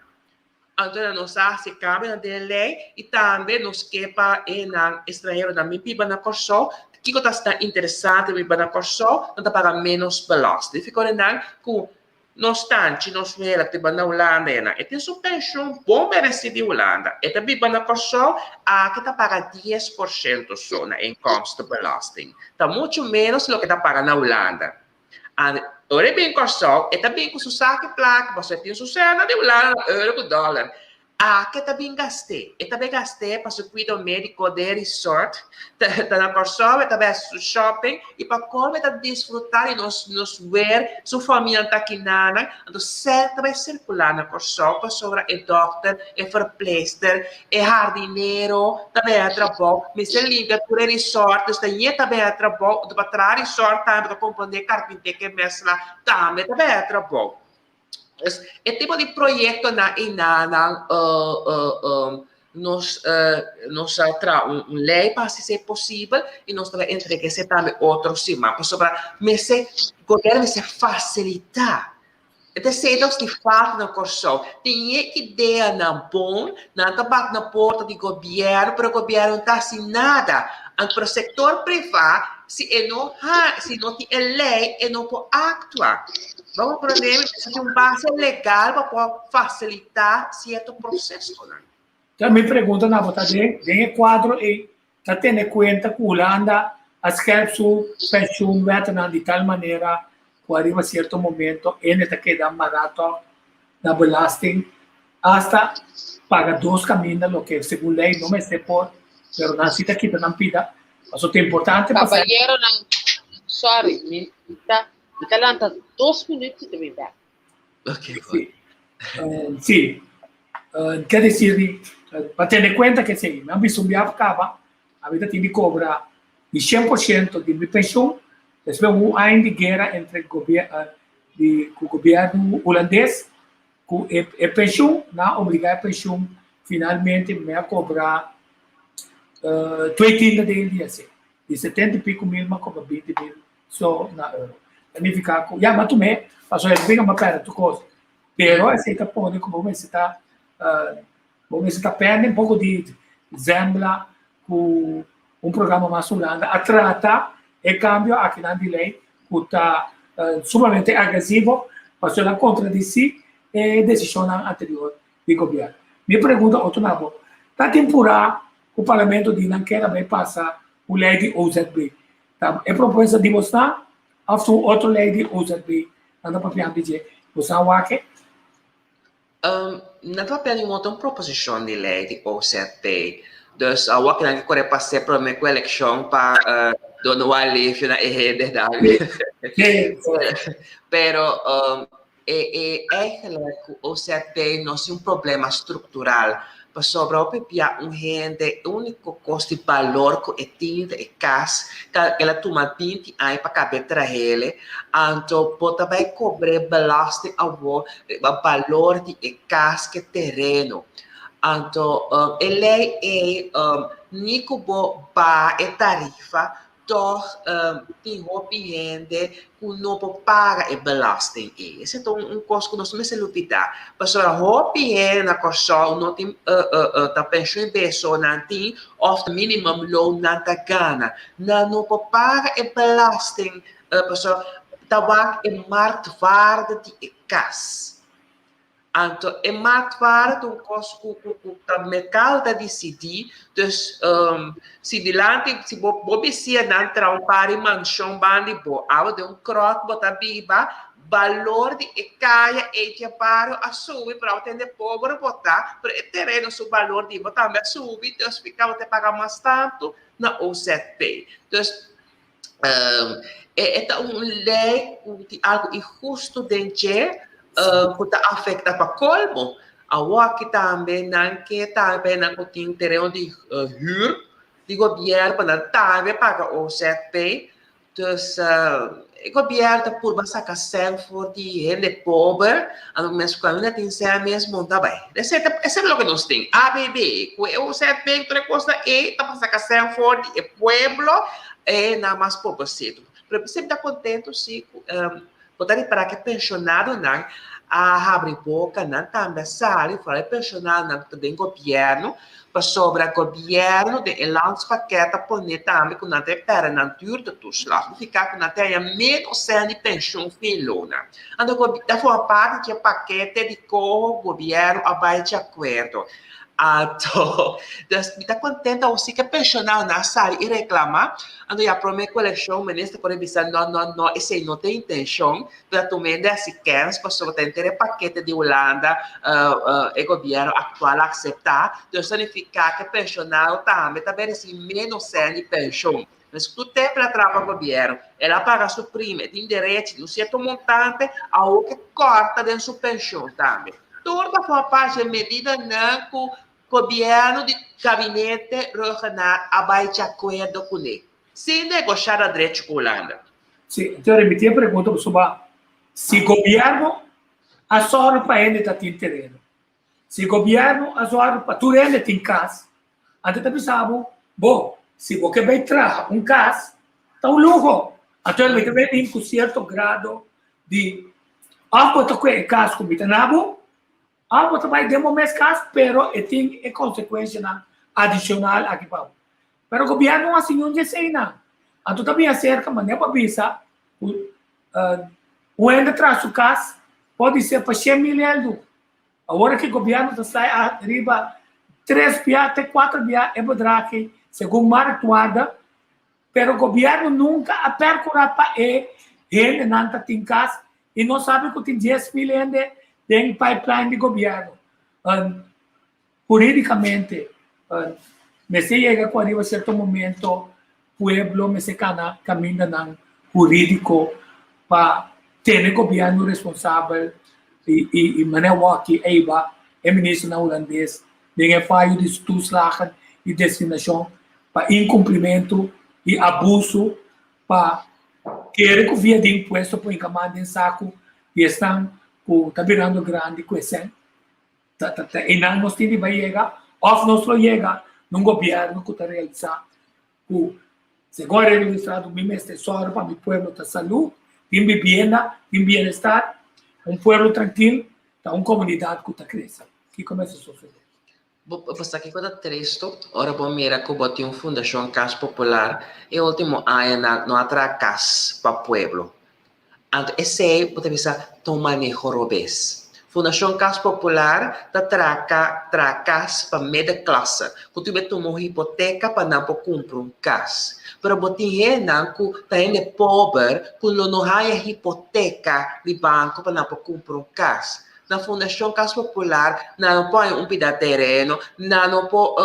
Anto nos a hasi kambionan den e lei i tambe nos ke pa e nan estranheronan bin biba na Kòrsou. Kiko ta asina interesante biba na Kòrsou? Nan ta paga ménos belasting. Fiko nan ku Nos tanchi, nos wela ta biba na Hulanda e nan. E tin su penshun bon meresí di Hulanda. E ta biba na Kòrsou, aki ta paga 10% so na inkomstenbelasting. Ta muchu ménos loke ta paga na Hulanda. And ora e bin Kòrsou, e ta bin ku su saki plaka pasobra e tin su sènda di Hulanda na euro ku dòler. Ake ta bin gast'é. E ta bai gast'é pa su kuido médiko den resort. Ta ta na Kòrsou, e ta bai hasi su shopping i pa kolmo e ta disfrutá di nos nos wer, su famianan ta kinanan. Anto sèl ta bai sirkulá na Kòrsou pasobra e dòkter, e verpleegster, e hardinero ta bai haña trabou. Mester limpia tur e resort, dus ta ñe ta bai haña trabou. Anto pa traha resort tambe bo ta komprondé karpinté ke mèsla tambe ta bai haña trabou. Dus e tipo di proyectonan einanan nos nos a traha un ley pa haci esey posibel y nos ta bay entrega esey tambe otro siman pasobra mester gobierno mester facilita. E ta esey nos tin falta na Corsou. Tin e ideanan bon, nan ta bat na porta di gobierno pero gobierno no ta haci nada. Anto pero sector priva si e no ha si no tin e ley e no por actua. Bo comprende mi? Mester tin un base legal pa por facilita cierto procesonan. Ta mi pregunta na bo ta den den e cuadro ey ta tene cuenta cu Hulanda a scherp su pensioenwetnan di tal manera cu ariba cierto momento ene ta keda mara toch na belasting hasta paga dos caminda loke segun ley no mester por pero nan si ta kita nan pida pasobra ta importante pa sa. Caballeronan sorry mi ta Mi ta lanta dos minuut y ta bin bek. Ok, goed. Sí. Ke decir di, pa tene cuenta ke esei, mi a bisa un biaha caba, ami ta tin di cobra di 100% di mi pensioen, despues un aña di guera entre di cu gobierno Hulandes, cu e e pensioen, nan a obliga e pensioen, finalmente mi a cobra twee tiende deel di esei, di 70 y pico mil mi a cobra 20 mil. So na euro. Ta nifiká ku ya, m'a tum'é, pasobra e bringa m'a pèrdè tur kos. Pero esei ta pone ku bo mester ta bo mester ta pèrdè un poko di zembla ku un programa mas Hulanda a trata e kambio akinan di lei ku ta sumamente agresivo pasobra el a kontradisí e desishonnan anterior di gobièrnu. Mi pregunta otro na bo, ta tin purá ku parlamento di nan keda bai pasa un lei di OZB? Ta e propuesta di bos ta of ta un otro ley di OZB nan ta papiando di dje? Bos a wak e? Nan ta papia di un otro proposicion di ley di OZB. Dus awor ku nan ke kore pas'é promé ku elekshon pa duna un alivio na e hendenan. Pero e e eigenlijk ku OZP no si un problema struktural, pasobra hopi bia un hende e úniko kos di balor ku e tin ta e kas, ka el a tuma binti aña pa kab'é trah'el, anto bo ta bai kobr'é belasting awor riba balor di e kas ku e tereno. Anto e lei ei ni ku bo baha e tarifa tòg tin hopi hende ku no por paga e belasting ei. Esei ta un kos ku nos mester lubidá. Pasobra hopi hende na Kòrsou no tin ta penshun beso nan tin òf ta minimum loon nan ta gana. Nan no por paga e belasting pasobra ta wak e marktwaarde di e kas. Anto e marktwaarde ta un kos ku ku ku ta merkado ta disidí. Dus si dilanti si bo bo bisia nan traha un par di manshon banda di bo, awe den un kròt bo ta biba, balor di e kaya ei di e bario a subi, pero awe ta hende pober bo ta, pero e tereno su balor di bo tambe a subi, dus fika bo ta paga mas tantu na OZP. Dus E ta un lei ku tin algu inhustu den dje ku ta afekta pa kolmo. Awor aki tambe nan ke tambe nan ku tin tereno di hür di gobièrnu pa nan tambe paga OZP. Dus e gobièrnu ta purba saka sèn for di hende pober, anto mes ku kaminda tin sèn mes monta bai. Esei ta esei ta loke nos tin, ABB, ku e OZP tur e kosnan ei ta pa saka sèn for di e pueblo e nan mas pobersitu. Pero mi semper ta kontentu si ku bo ta ripará ku e penshonadonan a habri boka, nan tambe a sali, foral e penshonadonan ku ta den gobièrnu, pasobra gobièrnu den e landspakket a pone tambe ku nan ta e pèrdè nan duurtetoeslag, nifiká ku nan ta haña ménos sèn di penshun fin luna. Anto ta forma parti di e pakete di koho gobièrnu a bai di akuerdo. Anto, dus mi ta contento awo si ke pensionadonan a sali i reclama, anto ya prome ku eleccion minister por a bisa no, no, no, esei no ta e intencion, pero ta tuma hende hasi kens pasobra ta henter e pakete di Hulanda e gobierno actual a acepta, dus ta nifica ke pensionado tambe ta bay ricibi menos cen di pension. Pues tur tempo el a traha pa gobierno, el a paga su prima, e tin derecho di un cierto montante, awo ke corta den su pension tambe. Tur ta forma parti dje medidanan ku gobièrnu di gabinete Rhuggenaath a bai di akuerdo kuné, sin negoshá na drechi ku Hulanda. Sí, anto repetí e pregunta pasobra si gobièrnu a sòru pa hende ta tin tereno, si gobièrnu a sòru pa tur hende tin kas, anto ta bisa bo, bo, si bo ke bai traha un kas, ta un luho. Anto el mester bai bin ku sierto grado di òf bo ta kue e kas ku mi ta na bo, òf bo ta bai den bo mes kas, pero e tin e konsekuensianan adishonal aki pa bo. Pero gobièrnu no hasi niun di eseinan. Anto ta bin aserka manera pa bisa ku un hende traha su kas por di ser pa shen mil eldu. Awor aki gobièrnu ta sai ariba tres bia te kuater bia e bedrag segun marktwaarde. Pero gobierno nunca a percura pa e hendenan ta tin cas y nos sabi cu tin 10,000 hende den pipeline di gobierno. Huridicamente mester yega cu ariba cierto momento pueblo mester cana camindanan huridico pa tene gobierno responsabel y manera awor aki eyba e ministernan hulandes den e fayo di toeslagen y destinacion pa inkumplimentu i abusu pa kere ku via di impuesto por hinka man den saku di esnan ku ta birando grandi ku esèn. Ta ta ta einan nos tin di bai yega òf nos lo yega na un gobièrnu ku ta realisá ku segun areglo di estado mi mester sòru pa mi pueblo ta salú, tin bibienda, tin bienestar, un pueblo trankil ta un komunidat ku ta krese. Kiko mester sosodé? Bo sa kiko ta tristu? Ora bo mira ku bo tin un fundashon Kas Popular, e ultimo añanan no a traha kas pa pueblo. Anto esei bo ta bisa ta un maneho robes. Fundashon Kas Popular ta traha traha kas pa middenklasse ku tin be tuma un hipoteka pa nan por kumpra un kas. Pero bo tin hendenan ku ta hende pober ku lo no haña hipoteka di banko pa nan por kumpra un kas. Na Fundashon Kas Popular nan no por haña un pida tereno, nan no por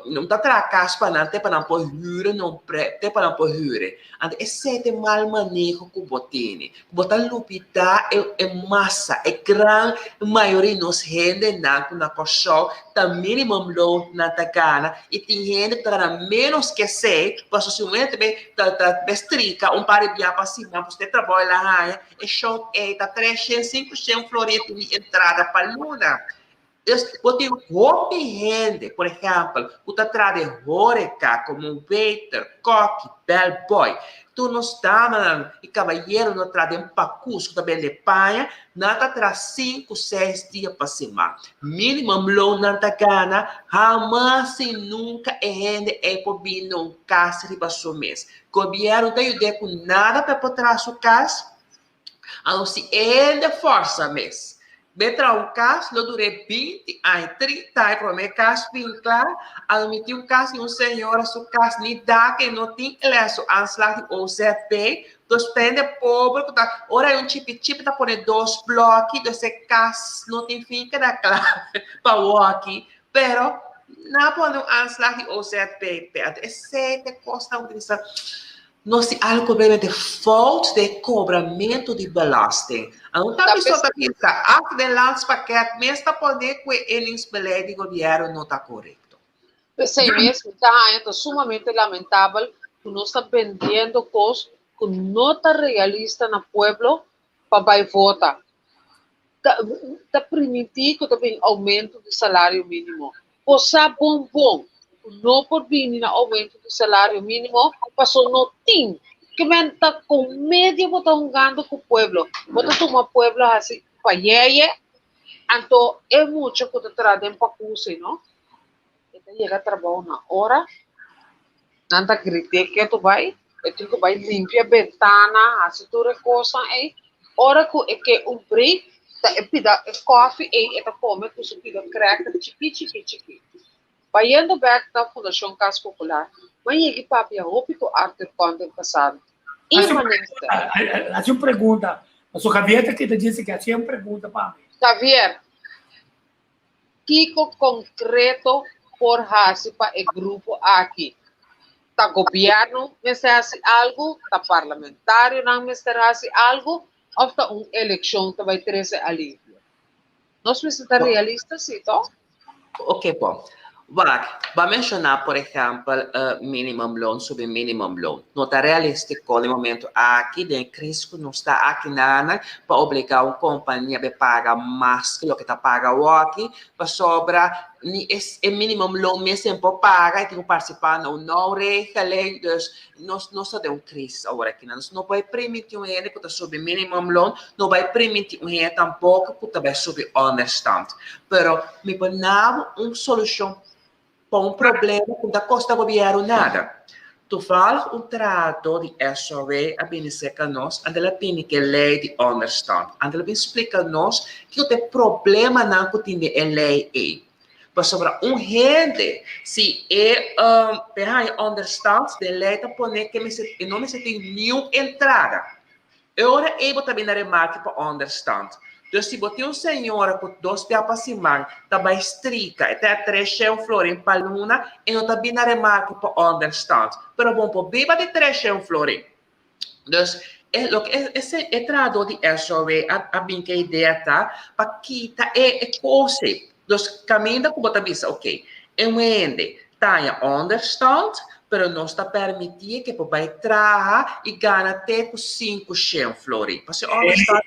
no ta traha kas pa nan te pa nan por hür no te pa nan por hür. Anto esei ta e mal maneho ku bo tene. Ku bo ta lubidá e e masa, e gran mayoria di nos hendenan ku na Kòrsou ta minimum loon nan ta gana i tin hende ku ta gana ménos ku esei pasobra si un hende ta bai ta ta bai strika un par di bia pa siman pasobra e trabou el a haña e shon ei ta treshen, sinkoshen florin e tin di entrada pa luna. Dus bo tin hopi hende, por ehèmpel, ku ta traha den hóreka komo waiter, kòki, bèlbòi. Tur nos damanan i kabayeronan ta traha den pakus ku ta bende paña, nan ta traha sinku, seis dia pa siman. Minimum loon nan ta gana, hamas i nunka e hende ei por bini na un kas riba su mes. Gobièrnu ta yud'é ku nada pa e por traha su kas. Anto si e hende fòrsa mes be traha un kas lo dur'é binti aña, trinta aña promé e kas bin kla. Anto mi tin un kas di un señora su kas ni dak e no tin el a su aanslag di OZB. Dus pa hende pober ku ta ora hay un chipi chipi ta pone dos blòki dus e kas no tin fin keda kla pa wòki. Pero nan a pone un aanslag di OZB. Anto esei ta e kosnan ku ta bisa. Nos tin algo completamente fout den e cobramentu di belasting. Anto ta bisa ta bisa, hasta den landspakket mes ta pone cu e inningsbeleid di gobierno no ta corecto. P'esei mes mi ta haña ta sumamente lamentabel cu nos ta bendiendo cos cu no ta realista na pueblo pa bai vota. Ta ta primintí cu ta bin aumento di salario minimo. Bo sa bon bon cu no por bini na aumento di salario minimo paso no tin. Ke men ta con medio bo ta hungando cu pueblo. Bo ta tuma pueblo haci payeye, anto e mucha cu ta traha den pacusi no, e ta yega trabou na ora, nan ta grit'é ketu bai, e tin ku bai limpia bentana, hasi tur e kosnan ei. Ora ku e ke un break, ta e pida e kòfi ei e ta kome ku su pida cracker chikí chikí chikí. Bayendo bèk na Fundashon Kas Popular, m'a yega i papia hopi ku Arthur Kont den pasado. I minister. Hasi un pregunta. Pasobra Javier ta kita djis aki, hasi un pregunta pa mi. Javier, Kiko konkreto por hasi pa e grupo aki? Ta gobièrnu mester hasi algu? Ta parlamentarionan mester hasi algu? Òf ta un elekshon ta bai trese alivio? Nos mester ta realista si, tò? Oké, bon. Wak, bo a menshoná por ehèmpel minimumloon, subi minimumloon. No ta realístiko den momento aki, den e kris ku nos ta aki nan, pa obligá un kompania pa e paga mas ku loke ta paga awoki, pasobra ni e e minimumloon mes e por paga, e tin ku partisipá na un nou regeling. Dus nos nos ta den un kris awor aki nan. Nos no por permití un hende ku ta subi minimumloon, no bai permití un hende tampoko ku ta bai subi onderstand. Pero mi por nabo un solushon pa un problema ku no ta kosta gobièrnu nada. Toevallig un trahadó di SOW a bini serka nos, anto el a bini ku e lei di onderstand. Anto el a bin splika nos kiko ta e problemanan ku tin den e lei ei. Pasobra un hende si e pe haña onderstand, den lei ta pone ku e no mester tin niun entrada. E ora ei bo ta bini na remarke pa onderstand. Dus si bo tin un señora ku dos bia pa siman ta bai strika, e ta treshen florin pa luna, e no ta bini na remarke pa onderstand. Pero bo no por biba di treshen florin. Dus e loke e e e trahadó di SOW a a bin ku e idea ta pa kita e e kos ei. Dus kaminda ku bo ta bisa oke, e hende ta haña onderstand, pero nos ta permití ke por bai traha i gana te ku 500 florin. Pasobra onderstand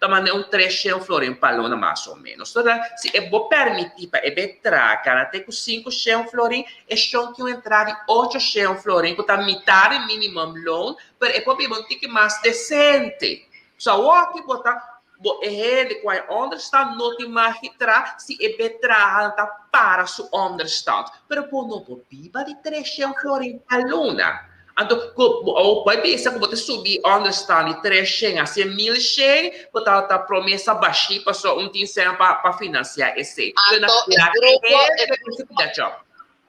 ta manda un 300 florin pa luna mas o ménos. Si e bo permití pa e bai traha gana te ku 500 florin, e shon tin un entrada di 800 florin ku ta mitá di minimumloon, pero e por biba un tiki mas desente. So awor aki bo ta Bo e hende ku a e onderstand no tin mag di traha, si e be traha nan ta para su onderstand. Pero bo no por biba di 300 florin pa luna. Anto ku bo awor bai bisa ku bo ta subi onderstand di 300 hacia 1100, bo ta ta promesa bashí pasobra un tin sèn pa pa finansiá esei. Anto e grupo e grupo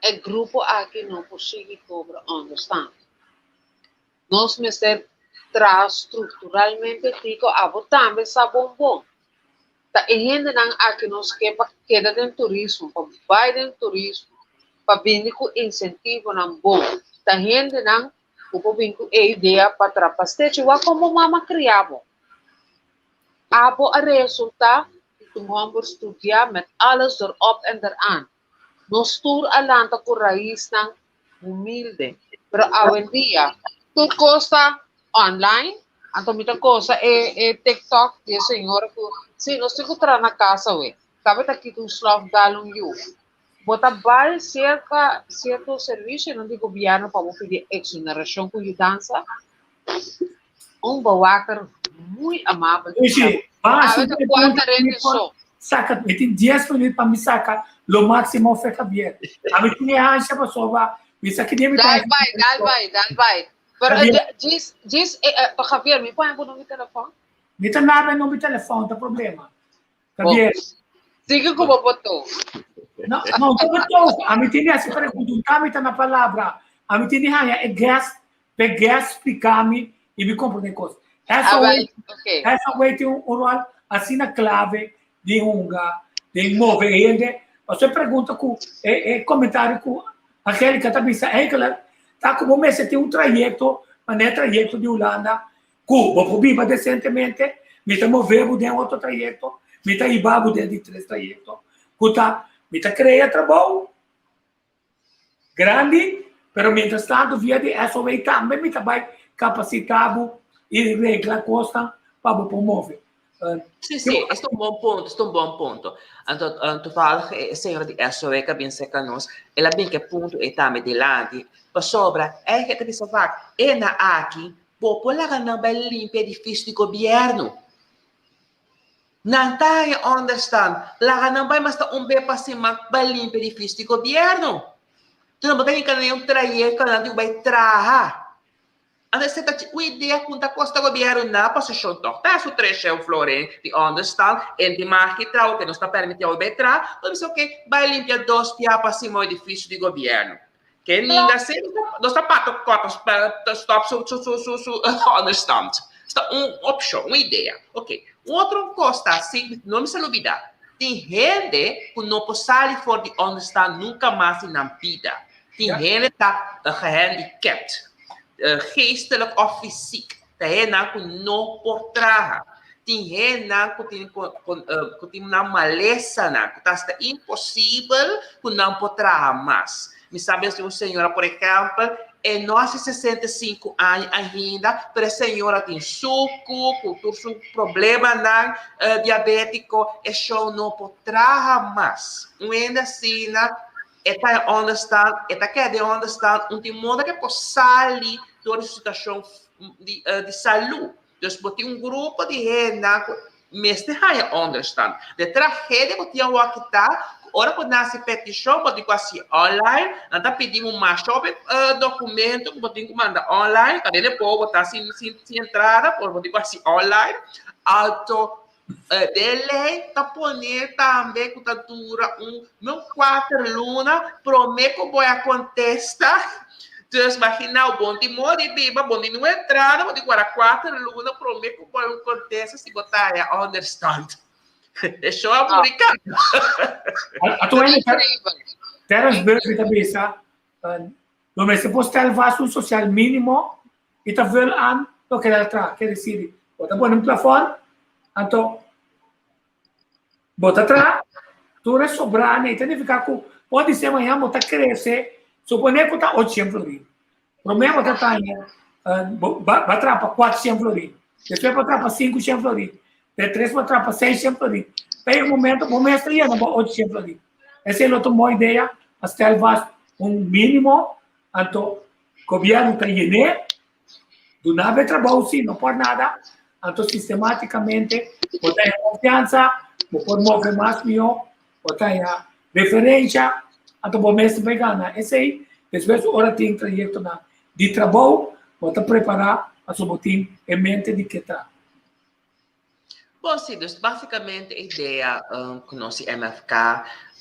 e grupo aki no por sigui kobra onderstand. Nos mester traha strukturalmente kiko abo tambe sa bon bon. Ta e hendenan aki nos ke pa keda den turismo, pa bai den turismo, pa bini ku insentivonan bon. Ta hendenan ku por bin ku e idea pa traha pastechi. Wak kon bo mama kria bo. Abo a resulta di ta un hòmber studiá met alles erop en eraan. Nos tur a lanta ku raisnan humilde, pero awendia tur kos ta online, anto mi ta gosa e e TikTok di e señora ku si nos tin ku traha na kas awe, kabe ta kita un slòf dal un yu. Bo ta bai serka sierto servisionan di gobièrnu pa bo pidi eksonerashon ku yudansa? Un bewaker muy amabel Oye, ta basta awe ta kuater rende so. Saca, mi tin 10 minuut pa mi saca lo máximo fe Javier. A mi tin e ansha pasobra mi sa ki dia mi ta Dal bai, dal bai, dal bai. Pero Javier. djis, djis, eh, eh, Javier, mi pone bo number telefon? Mi ta nada number telefon, ta problema. Bo. Javier. Sigui ku bo boto. No, no, ta boto. A mi tin di hasi pregunta, un ta mi ta na palabra. A mi tin di haña e guest, p'e guest splika mi i mi komprende kos. Ah, SOA, wel, oké. SOA tin un ròl asina klave di hunga, den move hende. Pasobra e pregunta ku, e e komentario ku Angelica ta bisa eigenlijk ta ku bo mester tin un trayekto, manera e trayekto di Hulanda, Ku bo por biba desentemente, mi ta move bo den otro trayekto, mi ta hiba bo den di tres trayekto, ku ta, mi ta krea trabou grandi, pero mientras tanto via di SOA tambe mi ta bai kapasitá bo i regla kosnan pa bo por move. Sí, sí, es un bon punto, es un bon punto. Anto, toevallig e señora di SOE que bin cerca nos, el a bin ke punto e tambe dilanti, pasobra eigenlijk ta bisa vaak, e na aki Bo por laga nan bai limpia edifisio di gobièrnu. Nan ta haña ònderstan. Laga nan bai mas ta un be pa siman bai limpia edifisio di gobièrnu. Enton nan bo ta hinka nan un trayekto nan tin ku bai traha. Anto esei ta un idea ku ta kosta gobièrnu na posishon tòg. Ta su treshen florin di ònderstan en di maki trabou ku nos ta permití awe bai traha. Bo bisa oke bai limpia dos bia pa siman edifisio di gobièrnu. Ke ninga si nos ta pato kòrta stòp su su su su su onderstand. Esta un opshon, un idea. Ok. Un otro kos ta si no mi sa lubidá. Tin hende ku no por sali for di onderstand nunka mas di nan bida. Tin hende ta gehandikept, geestelijk òf fysiek. Ta hendenan ku no por traha. Tin hendenan ku tin ku tin nan malesanan ku ta hasta imposibel ku nan por traha mas. Mi sa bes di un señora por ehèmpel, e no hasi 65 aña ainda, pero e señora tin suku ku tur su problemanan diabétiko, e shou no por traha mas. Un hende asina e ta onderstand, e ta keda den onderstand, un tin moda ku e por sali dor di su situashon di di salú. Dus bo tin un grupo di hendenan ku mester haña onderstand. De tragedia ku tin awor aki ta, ku ora ku nan hasi petishon bo tin ku hasi online, nan ta pidi bo masha hopi dokumento ku bo tin ku manda online, ta den e pobo bo ta sin sin sin entrada, por bo tin ku hasi online. Alto de lei ta pone tambe ku ta dura un un kuater luna promé ku bo a kontesta. Dus imaginá bo tin moda di biba, bo tin un entrada, bo tin ku wara kuater luna promé ku bo a kontesta si bo ta haña onderstand. E show a muri kaba. Terence Murphy ta bisa, Lo mester por stel vast un social mínimo i ta vul aan loke el a traha. Ker desir, bo ta pone un plafòn, anto bo ta traha tur e sobrá nei. Ta nifiká ku podisé mañan bo ta krese, suponé ku ta ocho shen florin. Promé bo ta taña, bo a traha pa kuater shen florin, despues bo a traha pa sinku shen florin, de tres bo a traha pa seis shen florin. Ta yega un momento bo mes ta yena bo ocho shen florin. Esei lo ta un bon idea pa stel vast un mínimo, anto gobièrnu ta yen'é, duna bo e trabou si no por nada, anto sistemátikamente bo ta haña konfiansa, bo por move mas mihó, bo ta haña referensha, anto bo mes ta bai gana esei. Despues ora tin trayektonan di trabou, bo ta prepará pasobra bo tin e mente di ke ta. Bon, sí, dus básicamente e idea ku nos di MFK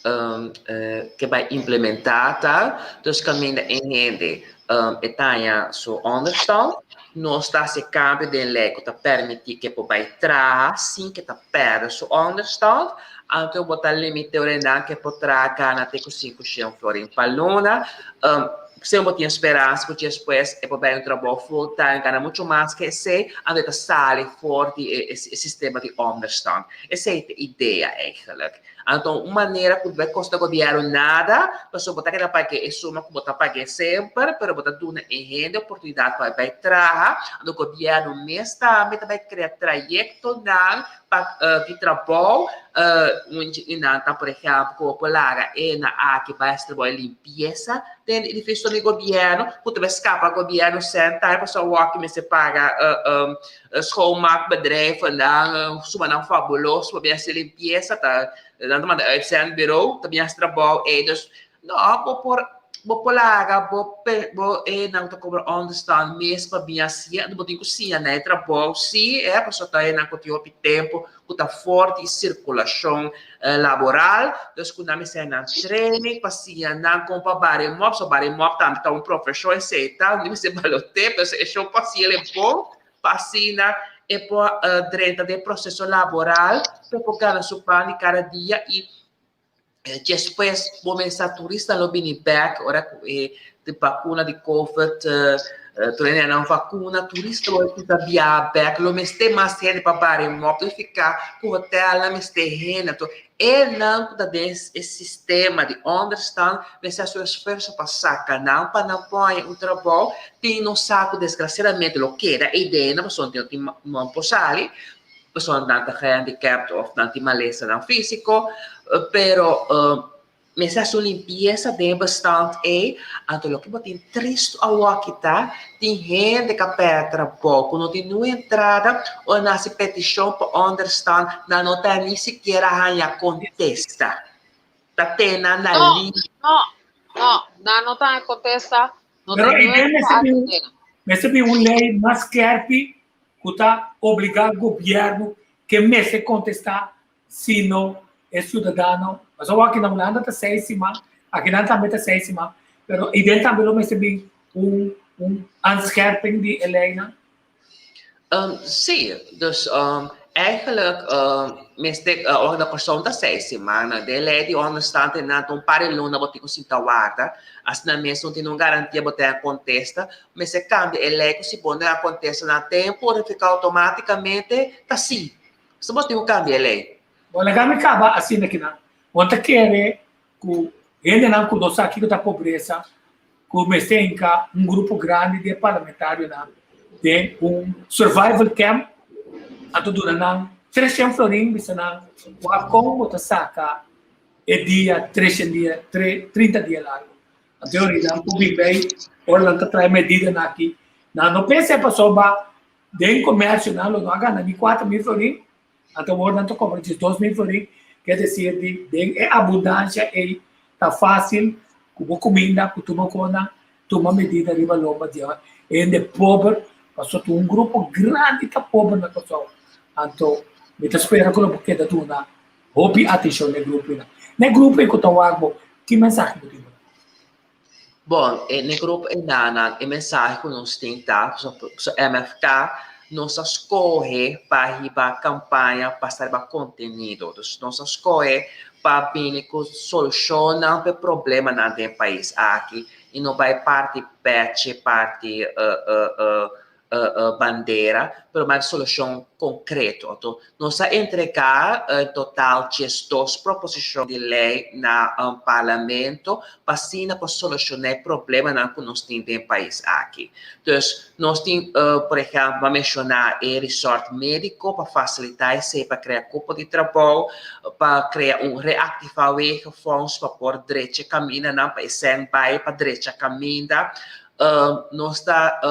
um, uh, ke bai implementá tal, dus kaminda e hende um, e taña su onderstand, nos ta hasi kambio den lei ku ta permití ke por bai traha sin ke ta pèrdè su onderstand, anto bo ta limit'é orendan ke por traha gana te ku 500 florin pa luna. Um, si bo tin speransa ku despues e por bai un trabou full time gana muchu mas ke esei, anto e ta sali for di e, e, e sistema di onderstand. Esei ta e idea eigenlijk. Anto un manera ku no kosta gobièrnu nada, pasobra bo ta keda pag'é e suma ku bo ta pag'é semper, pero bo ta duna e hende oportunidat pa bai traha. Anto gobièrnu mes tambe ta bai krea trayektonan pa di trabou, un di nan ta por ehèmpel ku bo por laga e na aki bai hasi trabou di limpiesa den edifisio di gobièrnu, ku ta bai skapa gobièrnu sèn tambe pasobra awor aki mester paga Schoonmaakbedrijven, sumanan fabuloso pa bin hasi limpiesa, ta nan ta manda uitzendbureau, ta bin hasi trabou ei. Dus no, bo por bo por laga bo bo nan ta kobra onderstand mes pa bin hasi, anto bo tin ku siña nan e trabou si, e pasobra ta nan ku tin hopi tempu ku ta for di sirkulashon laboral, dus ku nan mester nan training pa siña nan kon pa bari mòp, so bari mòp tambe ta un profeshon esei ta, no mester balote, pero e shon pa hasiel e bon pa asina e por drenta den proseso laboral pa e por gana su pan di kada dia i Despues bo mester turista lo bini bek ora ku e bakuna di covid tur hende nan vakuna turista lo ta biaha bek lo mester mas hende pa bari mop ta fika ku hotelnan mester hende anto e nan ku ta den e sistema di onderstand mester hasi un esfuerso pa saka nan pa nan por haña un trabou tin nos sa ku desgrasiadamente lo keda ei den pasobra no tin no por sali. Pasobra nan ta gehandicapt of nan tin malesanan físiko, pero mester hasi un limpiesa den e bestand ei, anto loke bo tin tristu awoki ta, tin hende ka pèrdè trabou ku no tin niun entrada, ora nan hasi petishon pa ònderstan, nan no ta ni sikiera haña kontesta. Ta tene nan na No, liña. no, no, nan no ta haña kontesta, no Pero tin ei niun den mester entrada bin, te nan. mester bin un lei mas skerpi ku ta obligá gobièrnu ke mester kontestá sino e siudadano, pasobra aki na Hulanda ta seis siman, akinan tambe ta seis siman, pero iden tambe lo mester bin un un aanscherping di e leinan. Sí, dus eigenlijk mester ora na Kòrsou ta seis siman, den lei di onderstand nan ta un par di luna bo tin ku sinta warda, asina mes no tin un garantia bo ta kontesta, Mester kambia e lei ku si bo no a kontesta na tempu, refika outomátikamente ta sí. So bo tin ku kambia e lei. Bo laga mi kaba asina kinan. Bo ta kere ku hendenan ku no sa kiko ta pobresa, ku mester hinka un grupo grandi di e parlamentarionan den un survival camp, anto duna nan treshen florin, bisa nan wak kon bo ta saka e dia, treshen dia, 30 dia largu. Anto nan por bin bay ora nan ta trae medidanan aki. Nan no pensa pasobra den comercio nan lo no a gana ni 4000 florin, anto awor nan ta cobra djes 2000 florin, ke decir di den e abundancia ey ta facil cu bo cuminda cu tur bo conan tuma medida riba lomba di hende pober, pasobra tur un grupo grandi ta pober na Kòrsou. Anto mi ta spera cu lo por keda duna Hopi atenshon n'e gruponan. N'e grupo ei ku ta wak bo, ki mensahe bo tin pa nan? Bon, n'e grupo enanan e mensahe ku nos tin ta, so MFK nos a skohe pa hiba kampaña basa riba kontenido. Dus nos a skohe pa bini ku solushonnan pa e problemanan den e pais aki i no bai parti pèchi, parti bandera, pero mas solucion concreto. Anto, nos a entrega en total 12 proposicion di ley na Parlamento pa asina por soluciona e problemanan cu nos tin den pais aki. Dus, nos tin, por ehempel, a menciona e resort medico pa facilita esey, pa crea cupo di trabou, pa crea un reactiva wegenfonds pa por drecha camindanan, pa e cen bay pa drecha caminda. Nos ta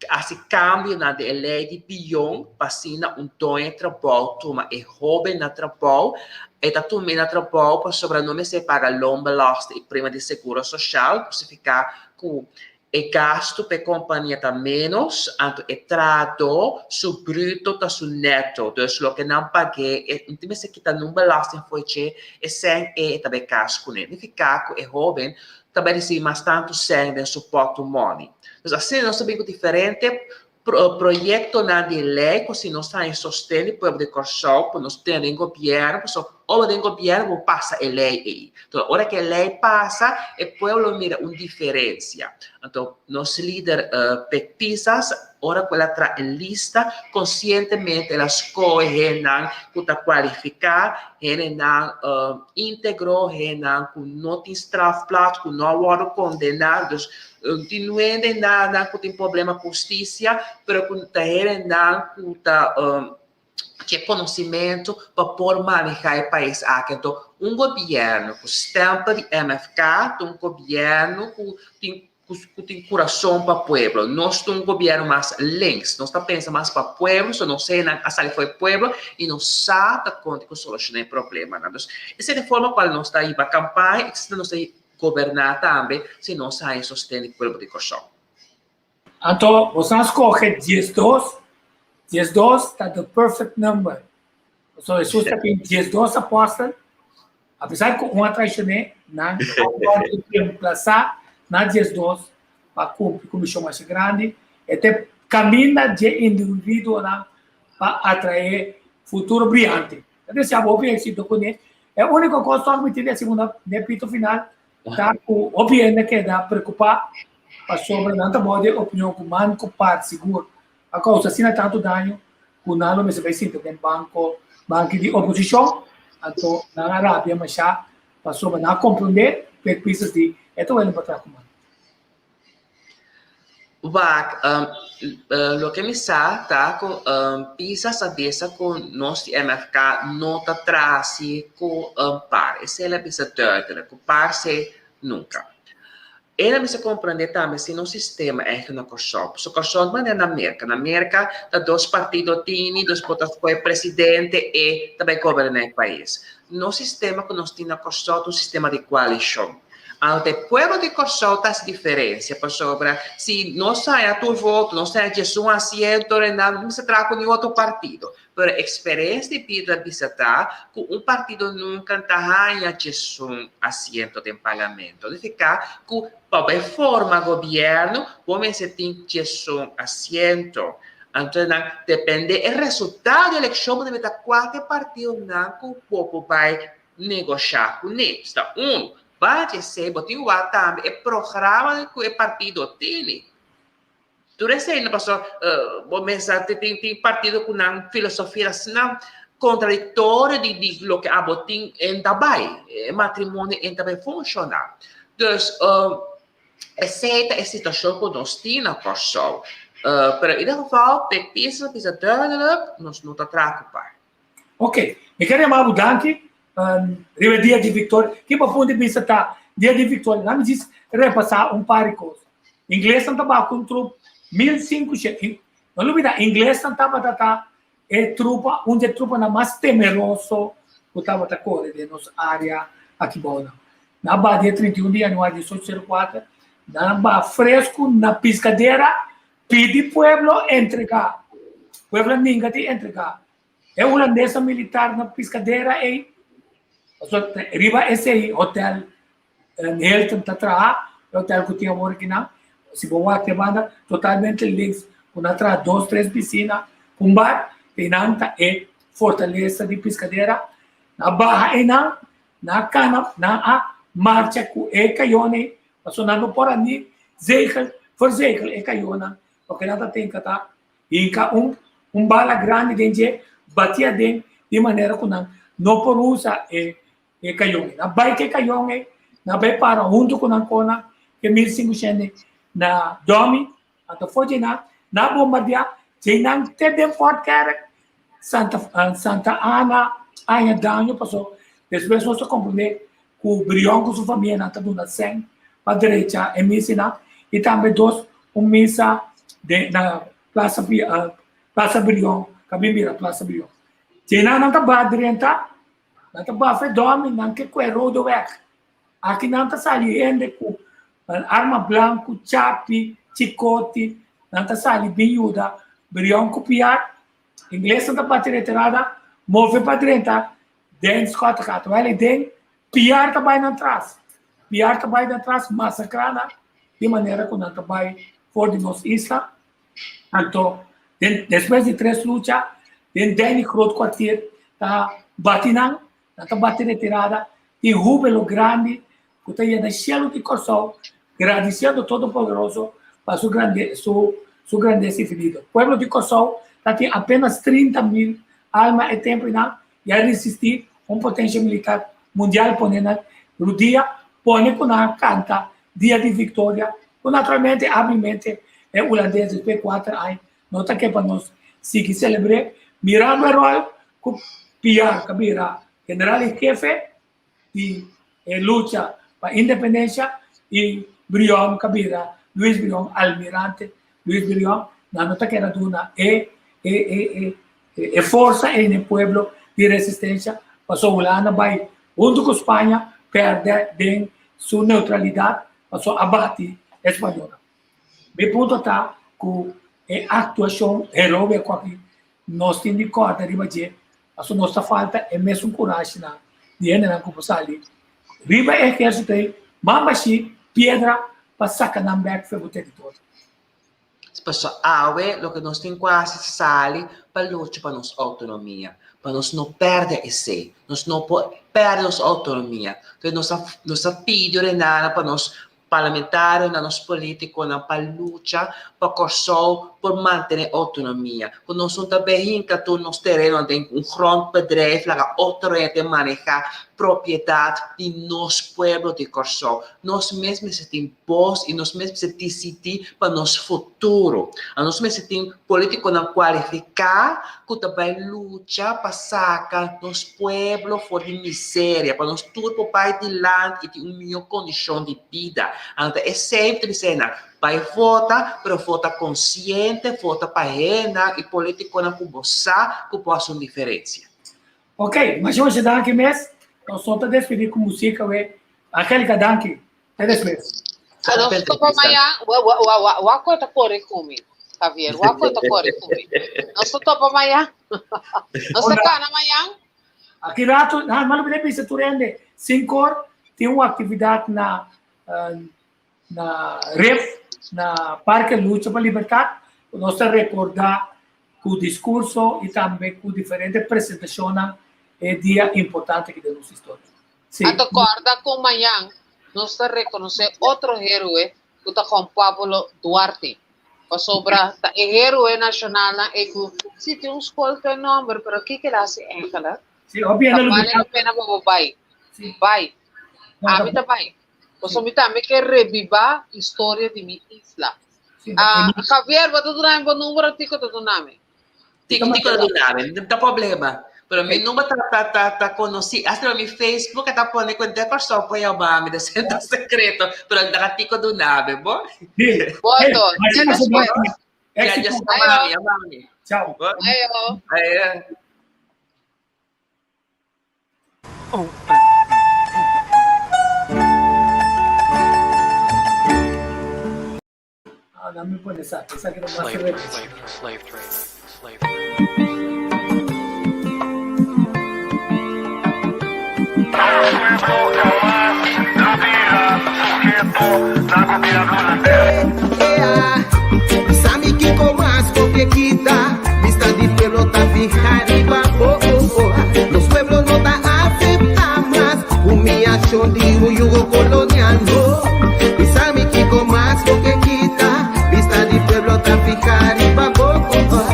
hasi kambionan den e lei di bion pa asina un doño di trabou tuma e hóben na trabou. E ta tum'é na trabou pasobra no mester paga loonbelasting i prima di seguro sosial, por signifiká ku E gastu pa e kompania ta ménos, anto e trahadó su bruto ta su nèto. Dus loke nan pag'é, e no tin mester kita nun belasting for dje, e sèn ei e ta bai kas kuné. Nifiká ku e hóben ta bai risibí mas tantu sèn den su pòtumòni. Dus asina nos ta bin ku diferente proyektonan di lei ku si nos haña sosten di pueblo di Kòrsou ku nos tene den gobièrnu pasobra ora den gobièrnu bo pasa e lei ei. Enton ora ku e lei pasa e pueblo mira un diferensia. Anto nos lider Pek Pisas ora ku el a traha e lista konsientemente el a skohe hendenan ku ta kualifiká, hendenan íntegro, hendenan ku no tin strafblad, ku no a wòrdu kondená. Dus Tin nuendenan ku tin problema ku hustisia, pero ku ta hendenan ku ta ke konosimentu pa por manehá e pais aki. Anto un gobièrnu ku stèmpel di MFK ta un gobièrnu ku tin ku tin kurason pa pueblo. Nos ta un gobièrnu mas links, nos ta pensa mas pa pueblo, so nos hendenan a sali for e pueblo i nos sa ta kon ku solushoná e problemanan. Dus esei ta e forma kual nos ta hiba kampaña i esei nos ta Goberná tambe si nos haña sosten di pueblo di Kòrsou. Anto boso a skohe diesdos, diesdos ta the perfect number. Pasobra Hesus ta tin diesdos apòstel, apesar ku un a traishoné, nan a wòrdu remplasá na diesdos pa kumpli ku mishon masha grandi. E ta e kaminda dje individuonan pa atraé futuro briante. Ta desea bo hopi éxito kuné. E úniko kos tòg mi tin di hasi una den pito final ta ku hopi hende keda preokupá pasobra nan ta bou di e opinion ku man ku par sigur a kousa asina tantu daño ku nan lo mester bai sinta den banko banki di oposishon. Anto nan a rabia mashá pasobra nan a komprondé ku e pisas di e ta wèlba traha ku man. Wak, loke mi sa ta ku Pisas a bisa ku nos di MFK no ta traha si ku par. Esei el a bisa duidelijk, ku par si nunka. El a mester komprendé tambe si nos sistema ègt na Kòrsou. Pasobra Kòrsou no manera na Merka. Na Merka ta dos partido tini, dus bo ta skohe presidente e ta bai goberná e pais. Nos sistema ku nos tin na Kòrsou ta un sistema di koalishon. Anto e pueblo di Kòrsou ta hasi diferensia pasobra si nos haña tur voto, nos haña djesun asiento, Renan no mester traha ku niun otro partido. Pero eksperensia di bida ta bisa ta ku un partido nunka ta haña djesun asiento den parlamento. Nifiká ku pa bo e forma gobièrnu bo mester tin djesun asiento. Anto nan depende e resultado di elekshon bo debe ta kua ta e partidonan ku bo por bai negoshá kuné. Sta un. Banda di esei bo tin wak tambe e programa ku e partido tene. Tur esei no pasobra bo mester tin tin partido ku nan filosofia asina kontradiktorio di di loke abo tin en ta bai. E matrimonio en ta bai funshoná. Dus esei ta e situashon ku nos tin na Kòrsou. Pero in ieder geval p'e bisa duidelijk nos no ta traha ku par. Ok, mi ker yama bo danki riba e dia di Victoria. Ki bo punto di bista ta dia di Victoria? Laat mi djis repasá un par di kos. Inglesnan ta baha ku un trup 1500. No lubida, inglesnan tabata ta e trupa, un di e trupanan mas temeroso ku tabata kore den nos área aki bou nan. Nan a baha dia 31 di yanüari 1804, nan a baha fresku na Piscadera Pidi pueblo entregá. Pueblo ninga di entregá. E hulandesa militar na Piscadera ei, pasobra riba esei hotel Hilton ta traha, e hotel ku tin awor akinan, si bo wak te banda totalmente links ku nan a traha dos tres pisina ku un bar, einan ta e fortalesa di Piscadera. Nan a baha einan, nan a kana, nan a marcha ku e kayon ei Pasobra nan no por a ni zegel, verzegel e kayonan, loke nan ta tin ka ta hinka un un bala grandi den dje, bati aden di manera ku nan no por usa e e kayon ei. Nan bai ku e kayon ei, nan bai para huntu ku nan kona e 1500 na dòmi, anto for dje nan, nan a bombardiá dje nan te den Fort Kerk, Santa Santa Ana a haña daño pasobra despues nos a komprendé ku Brion ku su famianan ta duna sèn pa drecha e misinan i tambe dos un misa den na Plaza Plaza Brion ka bin bira Plaza Brion. Djenan nan ta ba drenta, nan ta bafa e dòmi, nan ke kue Rodeweg. Aki nan ta sali hende ku. Arma blanku, chapi, chikoti, nan ta sali bin yuda Brion ku Piar. Inglesnan ta bati retirada, move pa drenta den Schottegat. Wèl ei den, Piar ta bai nan tras. Piar ta bai nan tras, masakrá nan di manera ku nan ta bai for di nos isla. Anto, den despues di tres lucha, den Danny Groot Kwartier ta bati nan, nan ta bati retirada, tin hubelo grandi ku ta yena shelu di Kòrsou, gradisiendo Todopoderoso pa su grande su su grandesa infinito. Pueblo di Kòrsou ta tin apenas 30.000 alma e tempu einan i a resistí un potensha militar mundial pone nan rudia, pone ku nan a kanta Dia di Viktoria, ku naturalmente hábilmente e hulandes despues di kuater aña no ta ke pa nos sigui selebr'é, mirando e ròl ku Piar ta bira general en hefe di e lucha pa independensia i Brion ka bira Luis Brion almirante Luis Brion nan no ta keda duna e e e e e forsa ei na e pueblo di resistensia pasobra Hulanda bai huntu ku Spaña pèrdè den su neutralidat pasobra a bati e spañolnan. Mi punto ta ku e aktuashon heroiko aki nos tin di kòrda riba dje pasobra nos ta falta e mesun kurashinan di hendenan ku por sali riba e ehérsito ei man bashí piedra pa saka nan bèk for bo teritorio. Pasobra awe loke nos tin ku hasi sali pa lucha pa nos outonomia, pa nos no pèrdè esei. Nos no por pèrdè nos outonomia. Entonces nos a nos a pidi Renana pa nos parlamentarionan, nos politiconan pa lucha pa Kòrsou por mantene outonomia. Ku nos no ta bay hinka tur nos terenonan den un grondbedrijf laga otro hende maneha propiedat di nos pueblo di Kòrsou. Nos mes mester tin bos i nos mes mester disidí pa nos futuro. Nos mester tin politiconan cualifica cu ta bay lucha pa saca nos pueblo for di miseria, pa nos tur por bay dilanti y tin un miho condicion di bida. Anto ta esey mi ta bisa nan, bay vota, pero vota consciente, vota pa hendenan y politiconan cu bo sa cu por haci un diferencia. Ok, masha masha danki mes. Nos no ta despedi cu musica we. Angelica danki. Te despues. Nos topa mañan. Wak ta kore ku mi, Javier. Wak ta kore ku mi. Nos ta topa mañan. Nos ta kana mañan. Aki rato, na malo bine bisa tur hende, sinkor tin un aktividat na na Rif, na Parke Lucha pa Libertat. Nos ta rekordá ku diskurso i tambe ku diferente presentashonnan e dia importante aki den nos historia. Sí. Anto kòrda ku mañan nos ta rekonosé otro héroe ku ta Juan Pablo Duarte. Pasobra ta e héroe nashonalnan ei ku si tin un skol ku e nòmber, pero kiko el a hasi èngeler? Sí, hopi hende Ta lo bale bisa. la pena pa bo bai. Sí. Bai. No, ta Ami ta bai. Pasobra mi tambe ke rebibá historia di mi isla. Sí, Ah, Javier, bo ta duna mi bo number o Tico ta duna mi? Tiki tiki lo duna mi, no ta problema. Pero mi number ta ta ta ta conoci. Hasta mi Facebook ta pone cu de Corsou por yama mi, de ta secreto. Pero ta Tico duna mi, bo? Sí. Boto, Hey, te despues. Ya, Éxito. yama mi, yama mi. Chao. Bo? Ayo. Ayo. Ah, dame pone esa, esa que no más Slave, reto. slave, slave trade, slave trade. Sami kiko mas porque kita Vista di pueblo ta fija riba oh oh oh Los pueblos no ta acepta mas Humillación di un yugo colonial no Bisami kiko mas porque kita Vista di pueblo ta fija riba oh oh oh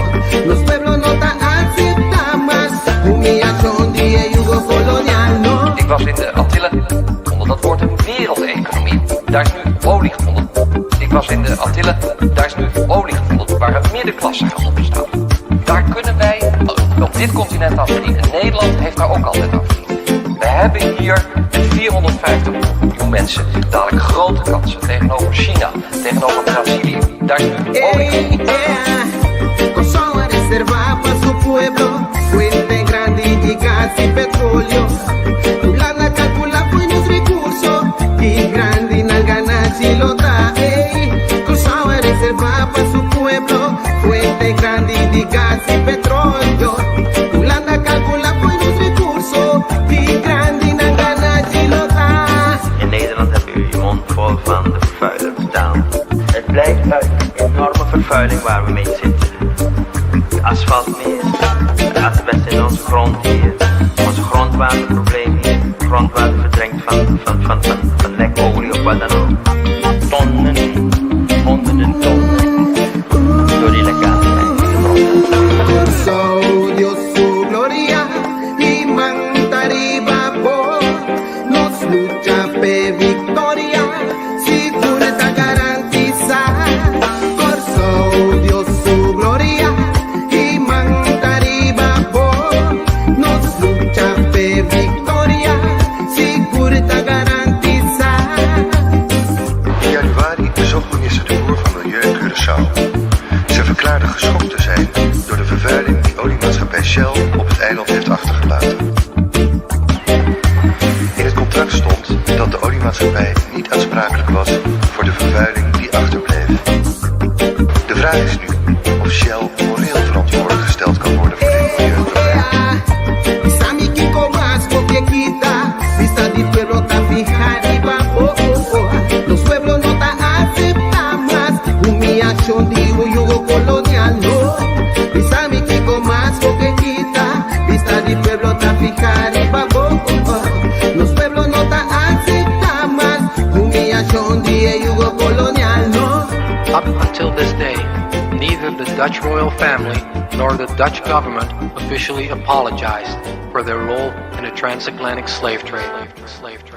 Los pueblos no ta acepta mas Humillación di e yugo colonial no Ik was in de Antillen onder dat woord wereldeconomie. Daar is nu olie gevonden. Ik was in de Antillen, daar is nu olie gevonden waar een middenklasse gaat opstaan. Daar kunnen wij op dit continent aan verdienen. Nederland heeft daar ook altijd aan verdiend. We hebben hier met 450 miljoen mensen dadelijk grote kansen tegenover China, tegenover Brazilië. Daar is nu olie Ey, gevonden. yeah. Kòrsou a reservá pa su pueblo Fuente grandi di gas i petróleo Hulanda kalkulá fo'i nos rekurso Ki grandi nan ganashi lo. Vervuiling waar we mee zitten. De asfaltmeer, de asbest in onze grond hier, onze grondwaterprobleem hier, grondwater verdrinkt van, van, van, van, van lekolie of wat dan ook. Tonnen, honderden tonnen, door die lekkage in de grond. Kòrsou, Dios su gloria i man ta riba bo. Nos lucha p'e viktoria, sigur ta garantisá. Kòrsou, Dios su gloria i man ta riba bo. Nos lucha p'e viktoria, sigur ta garantisá. In januari bezocht minister De Boer van Milieu Curaçao. Ze verklaarde geschokt te zijn door de vervuiling die oliemaatschappij Shell op het eiland heeft achtergelaten. In het contract stond dat de oliemaatschappij niet aansprakelijk was voor de vervuiling die achterbleef. De vraag is nu of Shell moreel verantwoordelijk gesteld kan worden voor dit milieuprobleem. Bisami kiko mas bo ke kita. Bista di pueblo ta fiha riba bo. Nos pueblo no ta aseptá mas humiliashon di un yugo kolonial, no. Bisami kiko mas bo ke kita. Bista di pueblo ta fiha riba bo. Nos pueblo no ta aseptá mas humiliashon di yugo kolonial, no. Up until this day, neither the Dutch royal family nor the Dutch government officially apologized for their role in the transatlantic slave trade. Slave trade.